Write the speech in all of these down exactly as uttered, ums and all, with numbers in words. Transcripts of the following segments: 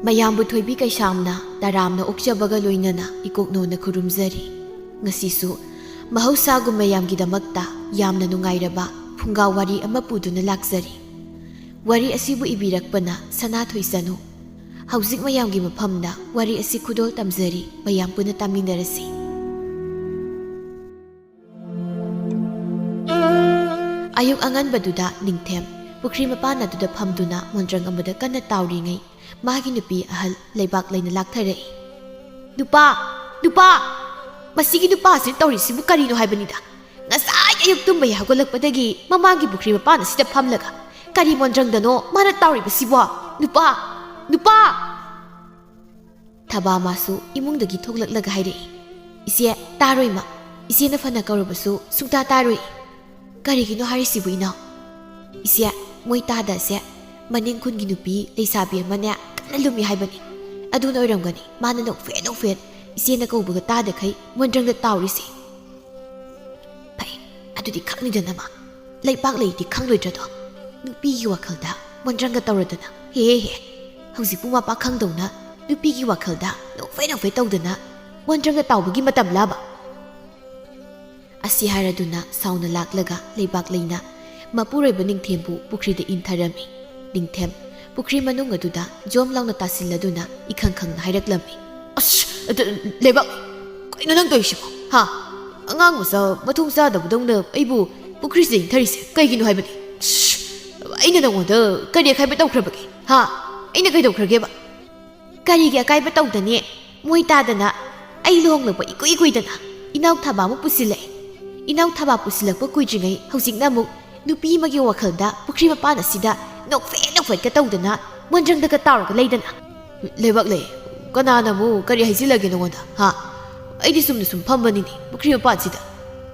ꯃꯌꯥꯝꯕꯨ ꯊꯣꯏꯕꯤ ꯀꯩꯁꯥꯝꯅ ꯇꯔꯥꯝꯅ ꯑꯣꯛꯆꯕꯒ ꯂꯣꯏꯅꯅ ꯏꯀꯣꯛꯅꯣꯅ ꯈꯨꯔꯨꯝꯖꯔꯤ꯫ ꯉꯁꯤꯁꯨ ꯃꯍꯧꯁꯥꯒꯨꯝ ꯃꯌꯥꯝꯒꯤꯗꯃꯛꯇ ꯌꯥꯝꯅ ꯅꯨꯡꯉꯥꯏꯔꯕ ꯐꯨꯡꯒꯥ ꯋꯥꯔꯤ ꯑꯃ ꯄꯨꯗꯨꯅ ꯂꯥꯛꯆꯔꯤ꯫ ꯋꯥꯔꯤ ꯑꯁꯤꯕꯨ ꯏꯕꯤꯔꯛꯄꯅ ꯁꯅꯥꯊꯣꯏ ꯆꯅꯨ꯫ ꯍꯧꯖꯤꯛ ꯃꯌꯥꯝꯒꯤ ꯃꯐꯝꯗ ꯋꯥꯔꯤ ꯑꯁꯤ ꯈꯨꯗꯣꯜ ꯇꯝꯖꯔꯤ, ꯃꯌꯥꯝ ꯄꯨꯟꯅ ꯇꯥꯃꯤꯟꯅꯔꯁꯤ꯫ ꯑꯌꯨꯛ ꯑꯉꯟꯕꯗꯨꯗ ꯅꯤꯡꯊꯦꯝ ꯄꯨꯈ꯭ꯔꯤ ꯃꯄꯥꯟ ꯑꯗꯨꯗ ꯐꯝꯗꯨꯅ ꯃꯣꯟꯗ꯭ꯔꯪ ꯑꯃꯗ ꯀꯟꯅ ꯇꯥꯎꯔꯤꯉꯩ, ꯃꯥꯒꯤ ꯅꯨꯄꯤ ꯑꯍꯜ ꯂꯩꯕꯥꯛ ꯂꯩꯅ ꯂꯥꯛꯊꯔꯛꯏ꯫ "ꯅꯨꯄꯥ! ꯅꯨꯄꯥ! ꯃꯁꯤꯒꯤ ꯅꯨꯄꯥꯁꯤꯅ ꯇꯧꯔꯤꯁꯤꯕꯨ ꯀꯔꯤꯅꯣ ꯍꯥꯏꯕꯅꯤꯗ? ꯉꯁꯥꯏ ꯑꯌꯨꯛ ꯇꯨꯝꯕ ꯍꯦꯛ ꯍꯧꯒꯠꯂꯛꯄꯗꯒꯤ ꯃꯃꯥꯡꯒꯤ ꯄꯨꯈ꯭ꯔꯤ ꯃꯄꯥꯟ ꯑꯁꯤꯗ ꯐꯝꯂꯒ ꯀꯔꯤ ꯃꯣꯟꯗ꯭ꯔꯪꯗꯅꯣ ꯃꯥꯅ ꯇꯥꯎꯔꯤꯕꯁꯤꯕꯣ? ꯅꯨꯄꯥ! ꯅꯨꯄꯥ!" ꯊꯕꯥ ꯃꯥꯁꯨ ꯏꯃꯨꯡꯗꯒꯤ ꯊꯣꯛꯂꯛꯂꯒ ꯍꯥꯏꯔꯛꯏ, "ꯏꯆꯦ, ꯇꯥꯔꯣꯏ ꯃꯥ꯫ ꯏꯆꯦꯅ ꯐꯅ ꯀꯧꯔꯕꯁꯨ ꯁꯨꯡꯇꯥ ꯇꯥꯔꯣꯏ꯫" "ꯀꯔꯤꯒꯤꯅꯣ ꯍꯥꯏꯔꯤꯁꯤꯕꯨ ꯏꯅꯥꯎ?" "ꯏꯆꯦ, ꯃꯣꯏ ꯇꯥꯗ ꯑꯁꯦ ꯃꯅꯤꯡ ꯈꯨꯟꯒꯤ ꯅꯨꯄꯤ ꯂꯩꯁꯥꯕꯤ ꯑꯃꯅꯦ ꯀꯟꯅ ꯂꯨꯝꯃꯤ ꯍꯥꯏꯕꯅꯤ꯫ ꯑꯗꯨꯅ ꯑꯣꯏꯔꯝꯒꯅꯤ ꯃꯥꯅ ꯅꯣꯛꯐꯦꯠ ꯅꯣꯛꯐꯦꯠ ꯏꯆꯦꯅ ꯀꯧꯕꯒ ꯇꯥꯗꯈꯩ ꯃꯣꯟꯗ꯭ꯔꯪꯗ ꯇꯥꯎꯔꯤꯁꯤ꯫" "ꯐꯩ, ꯑꯗꯨꯗꯤ ꯈꯪꯅꯤꯗꯅ ꯃꯥ꯫ ꯂꯩꯄꯥꯛ ꯂꯩꯗꯤ ꯈꯪꯂꯣꯏꯗ꯭ꯔꯗꯣ? ꯅꯨꯄꯤꯒꯤ ꯋꯥꯈꯜꯗ ꯃꯣꯟꯗ꯭ꯔꯪꯒ ꯇꯧꯔꯗꯅ꯫ ꯍꯦ ꯍꯦ, ꯍꯧꯖꯤꯛꯄꯨ ꯃꯄꯥ ꯈꯪꯗꯧꯅ ꯅꯨꯄꯤꯒꯤ ꯋꯥꯈꯜꯗ ꯅꯣꯛꯐꯦꯠ ꯅꯣꯛꯐꯦꯠ ꯇꯧꯗꯅ ꯃꯣꯟꯗ꯭ꯔꯪꯒ ꯇꯥꯎꯕꯒꯤ ꯃꯇꯝꯂꯕ?" ꯑꯁꯤ ꯍꯥꯏꯔꯗꯨꯅ ꯁꯥꯎꯅ ꯂꯥꯛꯂꯒ ꯂꯩꯕꯥꯛ ꯂꯩꯅ ꯃꯄꯨꯔꯣꯏꯕ ꯅꯤꯡꯊꯦꯝꯕꯨ ꯄꯨꯈ꯭ꯔꯤꯗ ꯏꯟꯊꯔꯝꯃꯤ꯫ ꯅꯤꯡꯊꯦꯝ ꯄꯨꯈ꯭ꯔꯤ ꯃꯅꯨꯡ ꯑꯗꯨꯗ ꯖꯣꯝ ꯂꯥꯎꯅ ꯇꯥꯁꯤꯜꯂꯗꯨꯅ ꯏꯈꯪ ꯈꯪꯅ ꯍꯥꯏꯔꯛꯂꯝꯃꯤ꯫ "ꯑꯁ, ꯑꯗ, ꯂꯩꯕꯥꯛ, ꯀꯩꯅꯣ ꯅꯪ ꯇꯧꯔꯤꯁꯤꯕꯣ? ꯍꯥ? ꯑꯉꯥꯡ ꯃꯆꯥ ꯃꯊꯣꯡ ꯆꯥꯗꯕꯗꯧꯅ ꯑꯩꯕꯨ ꯄꯨꯈ꯭ꯔꯤꯁꯤꯗ ꯏꯟꯊꯔꯤꯁꯦ ꯀꯩꯒꯤꯅꯣ ꯍꯥꯏꯕꯅꯤ? ꯑꯁ, ꯑꯩꯅ ꯅꯪꯉꯣꯟꯗ ꯀꯔꯤ ꯑꯈꯥꯏꯕ ꯇꯧꯈ꯭ꯔꯕꯒꯦ? ꯍꯥ? ꯑꯩꯅ ꯀꯩꯗꯧꯈ꯭ꯔꯒꯦꯕ?" "ꯀꯔꯤꯒꯤ ꯑꯀꯥꯏꯕ ꯇꯧꯗꯅꯤ? ꯃꯣꯏ ꯇꯥꯗꯅ ꯑꯩ ꯂꯨꯍꯣꯡꯂꯛꯄ ꯏꯀꯨꯏ ꯀꯨꯏꯗꯅ ꯏꯅꯥꯎ ꯊꯕꯥ ꯑꯃ ꯄꯨꯁꯤꯜꯂꯛꯑꯦ꯫ ꯏꯅꯥꯎ ꯊꯕꯥ ꯄꯨꯁꯤꯜꯂꯛꯄ ꯀꯨꯏꯗ꯭ꯔꯤꯉꯩ ꯍꯧꯖꯤꯛꯅ ꯑꯃꯨꯛ ꯅꯨꯄꯤ ꯑꯃꯒꯤ ꯋꯥꯈꯜꯗ ꯄꯨꯈ꯭ꯔꯤ ꯃꯄꯥꯟ ꯑꯁꯤꯗ ꯅꯣꯛꯐꯦꯠ ꯅꯣꯛꯐꯦꯠꯀ ꯇꯧꯗꯅ ꯃꯣꯟꯗ꯭ꯔꯪꯗꯒ ꯇꯥꯎꯔꯒ ꯂꯩꯗꯅ꯫" "ꯂꯩꯕꯥꯛ ꯂꯩ, ꯀꯅꯥꯅ ꯑꯃꯨꯛ ꯀꯔꯤ ꯍꯥꯏꯖꯤꯜꯂꯒꯦ ꯅꯉꯣꯟꯗ? ꯍꯥ? ꯑꯩꯗꯤ ꯆꯨꯝꯅ ꯁꯨꯝ ꯐꯝꯕꯅꯤꯅꯦ ꯄꯨꯈ꯭ꯔꯤ ꯃꯄꯥꯟꯁꯤꯗ꯫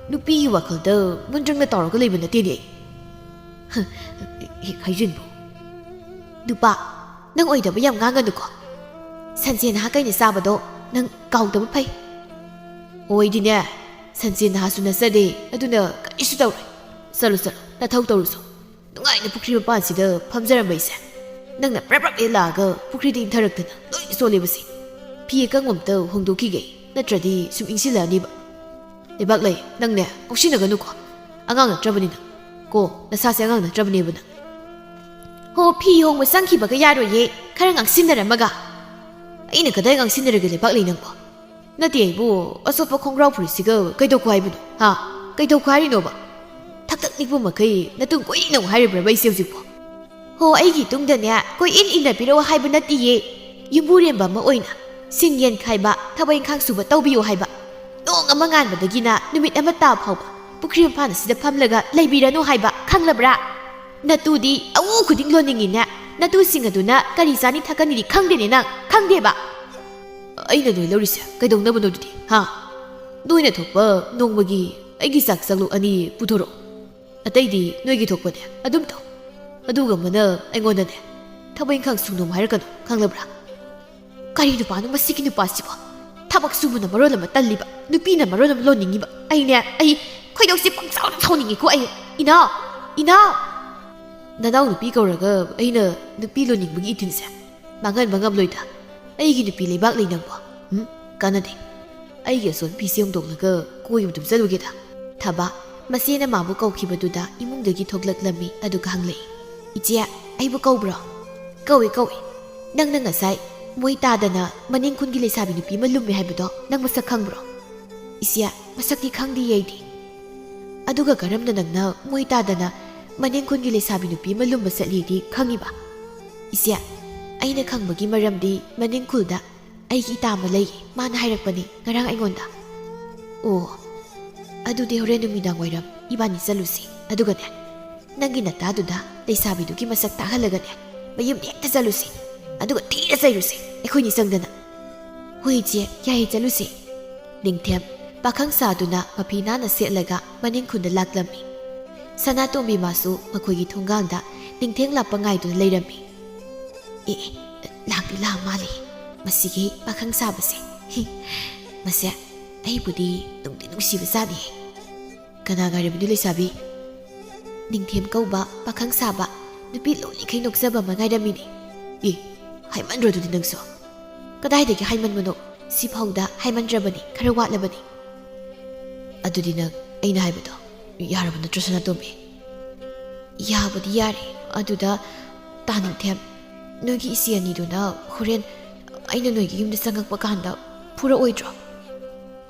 ꯅꯨꯄꯤꯒꯤ ꯋꯥꯈꯜꯗ ꯃꯣꯟꯗ꯭ꯔꯪꯗ ꯇꯥꯎꯔꯒ ꯂꯩꯕ ꯅꯠꯇꯦꯅꯦ ꯑꯩ꯫" "ꯍꯦꯛ ꯍꯥꯏꯖꯤꯟꯕ꯫ ꯅꯨꯄꯥ, ꯅꯪ ꯑꯣꯏꯗꯕ ꯌꯥꯝ ꯉꯥꯡꯒꯅꯨꯀꯣ꯫ ꯁꯟꯖꯦꯟ ꯅꯍꯥ ꯀꯩꯅ ꯆꯥꯕꯗꯣ ꯅꯪ ꯀꯥꯎꯗꯕ ꯐꯩ꯫" "ꯑꯣꯏꯗꯤꯅꯦ, ꯁꯟꯖꯦꯟ ꯅꯍꯥꯁꯨ ꯅꯠꯆꯗꯦ, ꯑꯗꯨꯅ ꯀꯔꯤꯁꯨ ꯇꯧꯔꯣꯏ꯫ ꯆꯠꯂꯨ, ꯆꯠꯂꯨ, ꯅꯊꯧ ꯇꯧꯔꯨꯁꯨ꯫ ꯅꯨꯡꯉꯥꯏꯅ ꯄꯨꯈ꯭ꯔꯤ ꯃꯄꯥꯟꯁꯤꯗ ꯐꯝꯖꯔꯝꯕ ꯑꯩꯁꯦ ꯅꯪꯅ ꯄ꯭ꯔꯞ ꯄ꯭ꯔꯞ ꯏꯜꯂꯛꯑꯒ ꯄꯨꯈ꯭ꯔꯤꯗ ꯏꯟꯊꯔꯛꯇꯅ ꯂꯣꯏ ꯆꯣꯠꯂꯦꯕꯁꯦ꯫ ꯐꯤ ꯑꯀꯪꯕ ꯑꯝꯇ ꯍꯣꯡꯗꯣꯛꯈꯤꯒꯦ, ꯅꯠꯇ꯭ꯔꯗꯤ ꯁꯨꯝ ꯏꯪꯁꯤꯜꯂꯛꯑꯅꯤꯕ꯫ ꯂꯩꯕꯥꯛꯂꯩ, ꯅꯪꯅꯦ ꯉꯥꯎꯁꯤꯟꯅꯒꯅꯨꯀꯣ꯫ ꯑꯉꯥꯡ ꯅꯠꯇ꯭ꯔꯕꯅꯤꯅ꯫ ꯀꯣ, ꯅꯁꯥꯁꯦ ꯑꯉꯥꯡ ꯅꯠꯇ꯭ꯔꯕꯅꯦꯕ ꯅꯪ꯫ ꯍꯣ, ꯐꯤ ꯍꯣꯡꯕ ꯆꯪꯈꯤꯕꯒ ꯌꯥꯔꯣꯏꯌꯦ, ꯈꯔ ꯉꯥꯡꯁꯤꯟꯅꯔꯝꯃꯒ꯫ ꯑꯩꯅ ꯀꯗꯥꯏ ꯉꯥꯡꯁꯤꯟꯅꯔꯒꯦ, ꯂꯩꯕꯥꯛꯂꯩ ꯅꯪꯕꯣ? ꯅꯠꯇꯦ ꯑꯩꯕꯨ, ꯑꯆꯣꯠꯄ ꯈꯣꯡꯒ꯭ꯔꯥꯎ ꯐꯨꯔꯤꯠꯁꯤꯒ ꯀꯩꯗꯧꯈꯣ ꯍꯥꯏꯕꯅꯣ? ꯍꯥ? ꯀꯩꯗꯧꯈꯣ ꯍꯥꯏꯔꯤꯅꯣꯕ? ꯊꯛ ꯊꯛ ꯅꯤꯛꯄ ꯃꯈꯩ ꯅꯇꯨꯡ ꯀꯣꯏꯅꯧ ꯍꯥꯏꯔꯤꯕ꯭ꯔꯕ ꯑꯩꯁꯦ ꯍꯧꯖꯤꯛꯄꯣ? ꯍꯣ, ꯑꯩꯒꯤ ꯇꯨꯡꯗꯅꯦ ꯀꯣꯏ ꯏꯟ ꯏꯟꯅꯕꯤꯔꯛꯑꯣ ꯍꯥꯏꯕ ꯅꯠꯇꯤꯌꯦ꯫ ꯌꯨꯝꯕꯨꯔꯦꯝꯕ ꯑꯃ ꯑꯣꯏꯅ ꯁꯤꯡ ꯌꯦꯟ ꯈꯥꯏꯕ, ꯊꯕꯛ ꯏꯪꯈꯥꯡ ꯁꯨꯕ ꯇꯧꯕꯤꯌꯣ ꯍꯥꯏꯕ꯫ ꯅꯣꯡ ꯑꯃ ꯉꯥꯟꯕꯗꯒꯤꯅ ꯅꯨꯃꯤꯠ ꯑꯃ ꯇꯥꯕ ꯐꯥꯎꯕ ꯄꯨꯈ꯭ꯔꯤ ꯃꯄꯥꯟ ꯑꯁꯤꯗ ꯐꯝꯂꯒ ꯂꯩꯕꯤꯔꯅꯨ ꯍꯥꯏꯕ, ꯈꯪꯂꯕ꯭ꯔꯥ? ꯅꯇꯨꯗꯤ ꯑꯎ ꯈꯨꯗꯤꯡ ꯂꯣꯟꯅꯤꯡꯉꯤꯅꯦ꯫ ꯅꯇꯨꯁꯤꯡ ꯑꯗꯨꯅ ꯀꯔꯤ ꯆꯥꯅꯤ ꯊꯛꯀꯅꯤꯗꯤ ꯈꯪꯗꯦꯅꯦ ꯅꯪ, ꯈꯪꯗꯦꯕ? ꯑꯩꯅ ꯅꯣꯏ ꯂꯧꯔꯤꯁꯦ ꯀꯩꯗꯧꯅꯕꯅꯣ ꯑꯗꯨꯗꯤ, ꯍꯥ? ꯅꯣꯏꯅ ꯊꯣꯛꯄ ꯅꯣꯡꯃꯒꯤ ꯑꯩꯒꯤ ꯆꯥꯛ ꯆꯥꯛꯂꯨꯛ ꯑꯅꯤ ꯄꯨꯊꯣꯔꯛꯑꯣ꯫ ꯑꯇꯩꯗꯤ ꯅꯣꯏꯒꯤ ꯊꯣꯛꯄꯅꯦ ꯑꯗꯨꯝ ꯇꯧ꯫ ꯑꯗꯨꯒ ꯑꯃꯅ ꯑꯩꯉꯣꯟꯗꯅꯦ ꯊꯕꯛ ꯏꯪꯈꯥꯡ ꯁꯨꯅꯣꯝ ꯍꯥꯏꯔꯛꯀꯅꯨ, ꯈꯪꯂꯕ꯭ꯔꯥ? ꯀꯔꯤ ꯅꯨꯄꯥꯅꯣ ꯃꯁꯤꯒꯤ ꯅꯨꯄꯥꯁꯤꯕꯣ? ꯊꯕꯛ ꯁꯨꯕꯅ ꯃꯔꯣꯜ ꯑꯃ ꯇꯜꯂꯤꯕ, ꯅꯨꯄꯤꯅ ꯃꯔꯣꯜ ꯑꯃ ꯂꯣꯟꯅꯤꯡꯉꯤꯕ꯫ ꯑꯩꯅꯦ, ꯑꯩ ꯈꯣꯏꯗꯧꯁꯦ ꯄꯪꯁꯥꯎꯗ ꯁꯥꯎꯅꯤꯡꯉꯤꯀꯣ ꯑꯩ꯫ ꯏꯅꯥꯎ! ꯏꯅꯥꯎ! ꯅꯅꯥꯎ ꯅꯨꯄꯤ ꯀꯧꯔꯒ ꯑꯩꯅ ꯅꯨꯄꯤ ꯂꯣꯟꯅꯤꯡꯕꯒꯤ ꯏꯊꯤꯜꯁꯦ ꯃꯥꯡꯍꯟꯕ ꯉꯝꯂꯣꯏꯗ꯫ ꯑꯩꯒꯤ ꯅꯨꯄꯤ ꯂꯩꯕꯥꯛꯂꯩ ꯅꯪꯕꯣ꯫ ꯎꯝ? ꯀꯥꯟꯅꯗꯦ꯫ ꯑꯩꯒꯤ ꯑꯁꯣꯟ ꯐꯤꯁꯦ ꯍꯣꯡꯗꯣꯛꯂꯒ ꯀꯣꯏꯕ ꯑꯗꯨꯝ ꯆꯠꯂꯨꯒꯦꯗ꯫ ꯊꯕ, ꯃꯆꯦꯅ ꯃꯥꯕꯨ ꯀꯧꯈꯤꯕꯗꯨꯗ ꯏꯃꯨꯡꯗꯒꯤ ꯊꯣꯛꯂꯛꯂꯝꯃꯤ, ꯑꯗꯨꯒ ꯍꯪꯂꯛꯏ, "ꯏꯆꯦ, ꯑꯩꯕꯨ ꯀꯧꯕ꯭ꯔꯣ?" "ꯀꯧꯏ, ꯀꯧꯏ꯫ ꯅꯪꯅ ꯉꯁꯥꯏ ꯃꯣꯏ ꯇꯥꯗꯅ ꯃꯅꯤꯡ ꯈꯨꯟꯒꯤ ꯂꯩꯁꯥꯕꯤ ꯅꯨꯄꯤ ꯑꯃ ꯂꯨꯝꯃꯦ ꯍꯥꯏꯕꯗꯣ ꯅꯪ ꯃꯁꯛ ꯈꯪꯕ꯭ꯔꯣ?" "ꯏꯆꯦ, ꯃꯁꯛꯇꯤ ꯈꯪꯗꯤꯌꯦ ꯑꯩꯗꯤ꯫" "ꯑꯗꯨꯒ ꯀꯔꯝꯅ ꯅꯪꯅ ꯃꯣꯏ ꯇꯥꯗꯅ ꯃꯅꯤꯡ ꯈꯨꯟꯒꯤ ꯂꯩꯁꯥꯕꯤ ꯅꯨꯄꯤ ꯑꯃ ꯂꯨꯝꯕ ꯆꯠꯂꯤꯗꯤ ꯈꯪꯉꯤꯕ?" "ꯏꯆꯦ, ꯑꯩꯅ ꯈꯪꯕꯒꯤ ꯃꯔꯝꯗꯤ ꯃꯅꯤꯡ ꯈꯨꯜꯗ ꯑꯩꯒꯤ ꯏꯇꯥ ꯑꯃ ꯂꯩ, ꯃꯥꯅ ꯍꯥꯏꯔꯛꯄꯅꯤ ꯉꯔꯥꯡ ꯑꯩꯉꯣꯟꯗ꯫" "ꯑꯣ, ꯑꯗꯨꯗꯤ ꯍꯣꯔꯦꯟ ꯅꯨꯃꯤꯗꯥꯡ ꯋꯥꯏꯔꯝ ꯏꯕꯥꯅꯤ ꯆꯠꯂꯨꯁꯤ꯫ ꯑꯗꯨꯒꯅꯦ, ꯅꯪꯒꯤ ꯅꯇꯥꯗꯨꯗ ꯂꯩꯁꯥꯕꯤꯗꯨꯒꯤ ꯃꯁꯛ ꯇꯥꯛꯍꯜꯂꯒꯅꯦ, ꯃꯌꯨꯝꯗ ꯍꯦꯛꯇ ꯆꯠꯂꯨꯁꯤ꯫ ꯑꯗꯨꯒ ꯊꯤꯅ ꯆꯩꯔꯨꯁꯤ ꯑꯩꯈꯣꯏꯅꯤ ꯆꯪꯗꯅ꯫" "ꯍꯣꯏ ꯏꯆꯦ, ꯌꯥꯏꯌꯦ, ꯆꯠꯂꯨꯁꯤ꯫" ꯅꯤꯡꯊꯦꯝ ꯄꯥꯈꯪ ꯁꯥꯗꯨꯅ ꯃꯐꯤ ꯅꯥꯟꯅ ꯁꯦꯠꯂꯒ ꯃꯅꯤꯡ ꯈꯨꯟꯗ ꯂꯥꯛꯂꯝꯃꯤ꯫ ꯁꯅꯥꯇꯣꯝꯕꯤ ꯃꯥꯁꯨ ꯃꯈꯣꯏꯒꯤ ꯊꯣꯡꯒꯥꯟꯗ ꯅꯤꯡꯊꯦꯝ ꯂꯥꯛꯄ ꯉꯥꯏꯗꯨꯅ ꯂꯩꯔꯝꯃꯤ꯫ "ꯑꯦ, ꯑꯦ, ꯂꯥꯛꯇꯤ ꯂꯥꯛ ꯃꯥꯜꯂꯦ ꯃꯁꯤꯒꯤ ꯄꯥꯈꯪ ꯁꯥꯕꯁꯦ꯫ ꯍꯤ, ꯃꯁꯦ ꯑꯩꯕꯨꯗꯤ ꯅꯨꯡꯗꯤ ꯅꯨꯡꯁꯤꯕ ꯖꯥꯠꯅꯤ꯫" "ꯀꯅꯥ ꯉꯥꯏꯔꯕꯅꯣ ꯂꯩꯁꯥꯕꯤ?" "ꯅꯤꯡꯊꯦꯝ ꯀꯧꯕ ꯄꯥꯈꯪ ꯁꯥꯕ, ꯅꯨꯄꯤ ꯂꯣꯏꯅꯈꯩ ꯅꯣꯛꯆꯕ ꯑꯃ ꯉꯥꯏꯔꯝꯃꯤꯅꯦ꯫ ꯑꯦ, ꯍꯥꯏꯃꯟꯗ꯭ꯔꯣ ꯑꯗꯨꯗꯤ ꯅꯪꯁꯨ? ꯀꯗꯥꯏꯗꯒꯤ ꯍꯥꯏꯃꯟꯕꯅꯣ? ꯁꯤꯐꯥꯎꯗ ꯍꯥꯏꯃꯟꯗ꯭ꯔꯕꯅꯤ, ꯈꯔ ꯋꯥꯠꯂꯕꯅꯤ꯫ ꯑꯗꯨꯗꯤ ꯅꯪ ꯑꯩꯅ ꯍꯥꯏꯕꯗꯣ ꯌꯥꯔꯕ ꯅꯠꯇ꯭ꯔꯣ, ꯁꯅꯥꯇꯣꯝꯕꯤ? ꯌꯥꯕꯨꯗꯤ ꯌꯥꯔꯦ꯫ ꯑꯗꯨꯗ ꯇꯥꯅꯤꯡꯊꯦꯝ, ꯅꯣꯏꯒꯤ ꯏꯆꯦ ꯑꯅꯤꯗꯨꯅ ꯍꯣꯔꯦꯟ ꯑꯩꯅ ꯅꯣꯏꯒꯤ ꯌꯨꯝꯗ ꯆꯪꯉꯛꯄ ꯀꯥꯟꯗ ꯐꯨꯔꯛꯑꯣꯏꯗ꯭ꯔꯣ?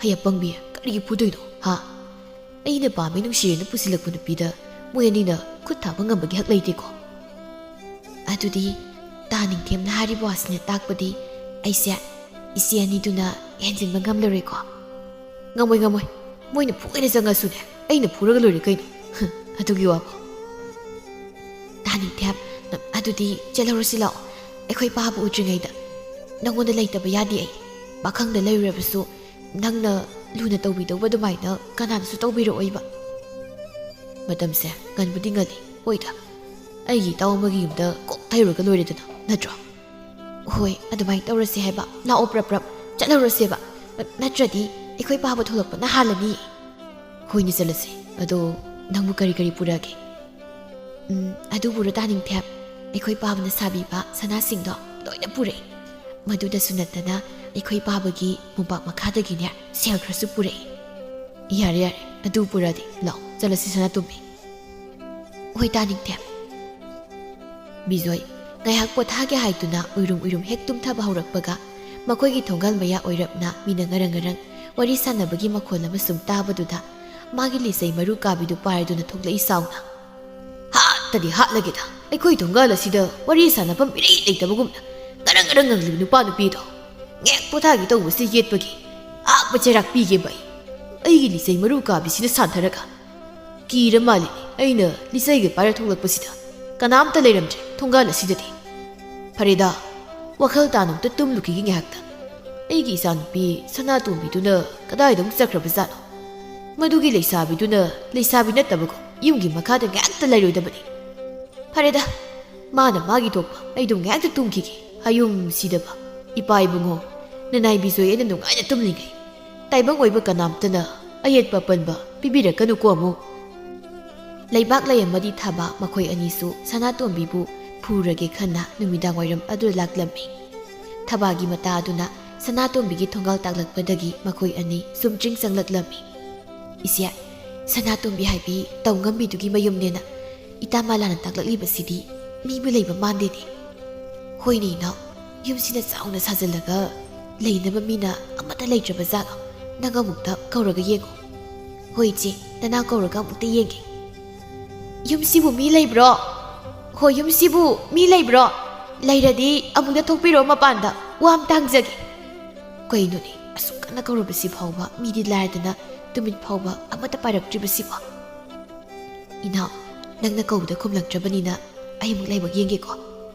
ꯍꯩ ꯑꯄꯪꯕꯤ, ꯀꯔꯤꯒꯤ ꯐꯨꯗꯣꯏꯅꯣ, ꯍꯥ? ꯑꯩꯅ ꯄꯥꯝꯃꯤ ꯅꯨꯡꯁꯤꯔꯦꯅ ꯄꯨꯁꯤꯜꯂꯛꯄ ꯅꯨꯄꯤꯗ ꯃꯣꯏ ꯑꯅꯤꯅ ꯈꯨꯠ ꯊꯥꯕ ꯉꯝꯕꯒꯤ ꯍꯛ ꯂꯩꯇꯦꯀꯣ꯫ ꯑꯗꯨꯗꯤ ꯇꯥꯅꯤꯡꯊꯦꯝꯅ ꯍꯥꯏꯔꯤꯕ ꯋꯥꯁꯤꯅ ꯇꯥꯛꯄꯗꯤ ꯑꯩꯁꯦ ꯏꯆꯦ ꯑꯅꯤꯗꯨꯅ ꯍꯦꯟꯖꯤꯟꯕ ꯉꯝꯂꯔꯣꯏꯀꯣ? ꯉꯝꯃꯣꯏ, ꯉꯝꯃꯣꯏ꯫ ꯃꯣꯏꯅ ꯐꯨꯒꯦꯅ ꯆꯪꯉꯁꯨꯅꯦ, ꯑꯩꯅ ꯐꯨꯔꯒ ꯂꯣꯏꯔꯦ ꯀꯩꯅꯣ꯫ ꯑꯗꯨꯒꯤ ꯋꯥꯕꯨ꯫ ꯇꯥꯅꯤꯡꯊꯦꯝ, ꯑꯗꯨꯗꯤ ꯆꯠꯍꯧꯔꯁꯤ ꯂꯥꯛꯑꯣ꯫ ꯑꯩꯈꯣꯏ ꯄꯥꯕ ꯎꯗ꯭ꯔꯤꯉꯩꯗ꯫ ꯅꯪꯉꯣꯟꯗ ꯂꯩꯇꯕ ꯌꯥꯗꯦ ꯑꯩ꯫ ꯄꯥꯈꯪꯗ ꯂꯩꯔꯨꯔꯕꯁꯨ ꯅꯪꯅ ꯂꯨꯅ ꯇꯧꯕꯤꯗꯧꯕ ꯑꯗꯨꯃꯥꯏꯅ ꯀꯅꯥꯅꯁꯨ ꯇꯧꯕꯤꯔꯛꯑꯣꯏꯕ꯫ ꯃꯇꯝꯁꯦ ꯉꯟꯕꯨꯗꯤ ꯉꯜꯂꯤ꯫ ꯍꯣꯏꯗ, ꯑꯩꯒꯤ ꯏꯇꯥꯎ ꯑꯃꯒꯤ ꯌꯨꯝꯗ ꯀꯣꯛ ꯊꯩꯔꯨꯔꯒ ꯂꯣꯏꯔꯦꯗꯅ, ꯅꯠꯇ꯭ꯔꯣ? ꯍꯣꯏ, ꯑꯗꯨꯃꯥꯏꯅ ꯇꯧꯔꯁꯦ ꯍꯥꯏꯕ꯫ ꯂꯥꯛꯑꯣ, ꯄ꯭ꯔꯞ ꯄ꯭ꯔꯞ ꯆꯠꯍꯧꯔꯁꯦꯕ꯫ ꯅꯠꯇ꯭ꯔꯗꯤ ꯑꯩꯈꯣꯏ ꯄꯥꯕ ꯊꯣꯛꯂꯛꯄꯅ ꯍꯥꯜꯂꯅꯤ꯫ ꯍꯣꯏꯅꯦ, ꯆꯠꯂꯁꯦ꯫ ꯑꯗꯣ ꯅꯪꯕꯨ ꯀꯔꯤ ꯀꯔꯤ ꯄꯨꯔꯛꯑꯒꯦ? ꯎꯝ, ꯑꯗꯨꯕꯨꯔꯣ ꯇꯥꯅꯤꯡꯊꯦꯝ? ꯑꯩꯈꯣꯏ ꯄꯥꯕꯅ ꯁꯥꯕꯤꯕ ꯁꯅꯥꯁꯤꯡꯗꯣ ꯂꯣꯏꯅ ꯄꯨꯔꯛꯏ꯫ ꯃꯗꯨꯗꯁꯨ ꯅꯠꯇꯅ ꯑꯩꯈꯣꯏ ꯄꯥꯕꯒꯤ ꯃꯣꯝꯄꯥꯛ ꯃꯈꯥꯗꯒꯤꯅꯦ ꯁꯦꯜ ꯈꯔꯁꯨ ꯄꯨꯔꯛꯏ꯫ ꯌꯥꯔꯦ, ꯌꯥꯔꯦ, ꯑꯗꯨ ꯄꯨꯔꯛꯑꯗꯤ ꯂꯥꯛꯑꯣ, ꯆꯠꯂꯁꯤ ꯁꯅꯥꯇꯣꯝꯕꯤ꯫ ꯍꯣꯏ ꯇꯥꯅꯤꯡꯊꯦꯝ꯫ ꯕꯤꯖꯣꯏ ꯉꯥꯏꯍꯥꯛ ꯄꯣꯊꯥꯒꯦ ꯍꯥꯏꯗꯨꯅ ꯎꯏꯔꯨꯝ ꯎꯏꯔꯨꯝ ꯍꯦꯛ ꯇꯨꯝꯊꯕ ꯍꯧꯔꯛꯄꯒ, ꯃꯈꯣꯏꯒꯤ ꯊꯣꯡꯒꯥꯜ ꯃꯌꯥ ꯑꯣꯏꯔꯞꯅ ꯃꯤꯅ ꯉꯔꯪ ꯉꯔꯪ ꯋꯥꯔꯤ ꯁꯥꯟꯅꯕꯒꯤ ꯃꯈꯣꯜ ꯑꯃ ꯁꯨꯝ ꯇꯥꯕꯗꯨꯗ, ꯃꯥꯒꯤ ꯂꯤꯆꯩ ꯃꯔꯨ ꯀꯥꯕꯤꯗꯨ ꯄꯥꯏꯔꯗꯨꯅ ꯊꯣꯛꯂꯛꯏ ꯁꯥꯎꯅ꯫ ꯍꯥꯠꯇꯗꯤ ꯍꯥꯠꯂꯒꯦꯗ, ꯑꯩꯈꯣꯏ ꯊꯣꯡꯒꯥꯜ ꯑꯁꯤꯗ ꯋꯥꯔꯤ ꯁꯥꯟꯅꯐꯝ ꯏꯔꯩ ꯂꯩꯇꯕꯒꯨꯝꯅ ꯉꯔꯪ ꯉꯔꯪ ꯉꯪꯂꯤꯕ ꯅꯨꯄꯥ ꯅꯨꯄꯤꯗꯣ꯫ ꯉꯦꯛ ꯄꯣꯊꯥꯒꯦ ꯇꯧꯕꯁꯤ ꯌꯦꯠꯄꯒꯤ ꯑꯥ ꯆꯩꯔꯥꯛ ꯄꯤꯒꯦꯕ ꯑꯩ꯫ ꯑꯩꯒꯤ ꯂꯤꯆꯩ ꯃꯔꯨ ꯀꯥꯕꯤꯁꯤꯅ ꯁꯥꯟꯊꯔꯒ꯫ ꯀꯤꯔ ꯃꯥꯜꯂꯤꯅꯦ ꯑꯩꯅ ꯂꯤꯆꯩꯒ ꯄꯥꯏꯔ ꯊꯣꯛꯂꯛꯄꯁꯤꯗ꯫ ꯀꯅꯥꯝꯇ ꯂꯩꯔꯝꯗ꯭ꯔꯦ ꯊꯣꯡꯒꯥꯜ ꯑꯁꯤꯗꯗꯤ꯫ ꯐꯔꯦꯗ, ꯋꯥꯈꯜ ꯇꯥꯅ ꯑꯝꯇ ꯇꯨꯝꯂꯨꯈꯤꯒꯦ ꯉꯥꯏꯍꯥꯛꯇ꯫ ꯑꯩꯒꯤ ꯏꯆꯥꯅꯨꯄꯤ ꯁꯅꯥꯇꯣꯝꯕꯤꯗꯨꯅ ꯀꯗꯥꯏꯗ ꯑꯃꯨꯛ ꯆꯠꯈ꯭ꯔꯕꯖꯥꯠꯅꯣ? ꯃꯗꯨꯒꯤ ꯂꯩꯁꯥꯕꯤꯗꯨꯅ ꯂꯩꯁꯥꯕꯤ ꯅꯠꯇꯕꯀꯣ, ꯌꯨꯝꯒꯤ ꯃꯈꯥꯗ ꯉꯥꯏꯍꯥꯛꯇ ꯂꯩꯔꯣꯏꯗꯕꯅꯤ꯫ ꯐꯔꯦꯗ, ꯃꯥꯅ ꯃꯥꯒꯤ ꯊꯣꯛꯄ, ꯑꯩꯗꯨꯝ ꯉꯥꯏꯍꯥꯛꯇ ꯇꯨꯝꯈꯤꯒꯦ꯫ ꯍꯌꯨꯝ ꯁꯤꯗꯕ ꯏꯄꯥ ꯏꯕꯨꯡꯉꯣ, ꯅꯅꯥꯏ ꯕꯤꯖꯣꯏ ꯑꯩꯅ ꯅꯨꯡꯉꯥꯏꯅ ꯇꯨꯝꯂꯤꯉꯩ꯫ ꯇꯥꯏꯕꯪ ꯑꯣꯏꯕ ꯀꯅꯥꯝꯇꯅ ꯑꯌꯦꯠꯄ ꯑꯄꯟꯕ ꯄꯤꯕꯤꯔꯛꯀꯅꯨꯀꯣ ꯑꯃꯨꯛ꯫ ꯂꯩꯕꯥꯛꯂꯩ ꯑꯃꯗꯤ ꯊꯕꯥ ꯃꯈꯣꯏ ꯑꯅꯤꯁꯨ ꯁꯅꯥꯇꯣꯝꯕꯤꯕꯨ ꯐꯨꯔꯒꯦ ꯈꯟꯅ ꯅꯨꯃꯤꯗꯥꯡ ꯋꯥꯏꯔꯝ ꯑꯗꯨꯗ ꯂꯥꯛꯂꯝꯃꯤ꯫ ꯊꯕꯥꯒꯤ ꯃꯇꯥ ꯑꯗꯨꯅ ꯁꯅꯥꯇꯣꯝꯕꯤꯒꯤ ꯊꯣꯡꯒꯥꯜ ꯇꯥꯛꯂꯛꯄꯗꯒꯤ ꯃꯈꯣꯏ ꯑꯅꯤ ꯆꯨꯝꯗ꯭ꯔꯤꯡ ꯆꯪꯂꯛꯂꯝꯃꯤ꯫ "ꯏꯆꯦ, ꯁꯅꯥꯇꯣꯝꯕꯤ ꯍꯥꯏꯕꯤ ꯇꯧꯉꯝꯕꯤꯗꯨꯒꯤ ꯃꯌꯨꯝꯅꯦꯅ ꯏꯇꯥ ꯃꯂꯥꯅ ꯇꯥꯛꯂꯛꯂꯤꯕꯁꯤꯗꯤ ꯃꯤꯕꯨ ꯂꯩꯕ ꯃꯥꯟꯗꯦꯅꯦ꯫" "ꯍꯣꯏꯅꯦ ꯏꯅꯥꯎ, ꯌꯨꯝꯁꯤꯅ ꯆꯥꯎꯅ ꯁꯥꯖꯤꯜꯂꯒ ꯂꯩꯅꯕ ꯃꯤꯅ ꯑꯃꯠꯇ ꯂꯩꯇ꯭ꯔꯕ ꯖꯥꯠꯂꯣ? ꯅꯪ ꯑꯃꯨꯛꯇ ꯀꯧꯔꯒ ꯌꯦꯡꯉꯨ꯫" "ꯍꯣꯏ ꯏꯆꯦ, ꯅꯅꯥꯎ ꯀꯧꯔꯒ ꯑꯃꯨꯛꯇ ꯌꯦꯡꯒꯦ꯫" "ꯌꯨꯝꯁꯤꯕꯨ ꯃꯤ ꯂꯩꯕ꯭ꯔꯣ? ꯍꯣꯏ, ꯌꯨꯝꯁꯤꯕꯨ ꯃꯤ ꯂꯩꯕ꯭ꯔꯣ? ꯂꯩꯔꯗꯤ ꯑꯃꯨꯛꯇ ꯊꯣꯛꯄꯤꯔꯛꯑꯣ ꯃꯄꯥꯟꯗ, ꯋꯥ ꯑꯝꯇ ꯍꯪꯖꯒꯦ꯫" ꯀꯩꯅꯣꯅꯦ, ꯑꯁꯨꯛ ꯀꯟꯅ ꯀꯧꯔꯕꯁꯤ ꯐꯥꯎꯕ ꯃꯤꯗꯤ ꯂꯥꯏꯔꯗꯅ ꯇꯨꯃꯤꯠ ꯐꯥꯎꯕ ꯑꯃꯠꯇ ꯄꯥꯏꯔꯛꯇ꯭ꯔꯤꯕꯁꯤꯕꯣ? "ꯏꯅꯥꯎ, ꯅꯪꯅ ꯀꯧꯕꯗ ꯈꯨꯝꯂꯛꯇ꯭ꯔꯕꯅꯤꯅ ꯑꯩ ꯑꯃꯨꯛ ꯂꯥꯏꯕꯛ ꯌꯦꯡꯒꯦꯀꯣ꯫"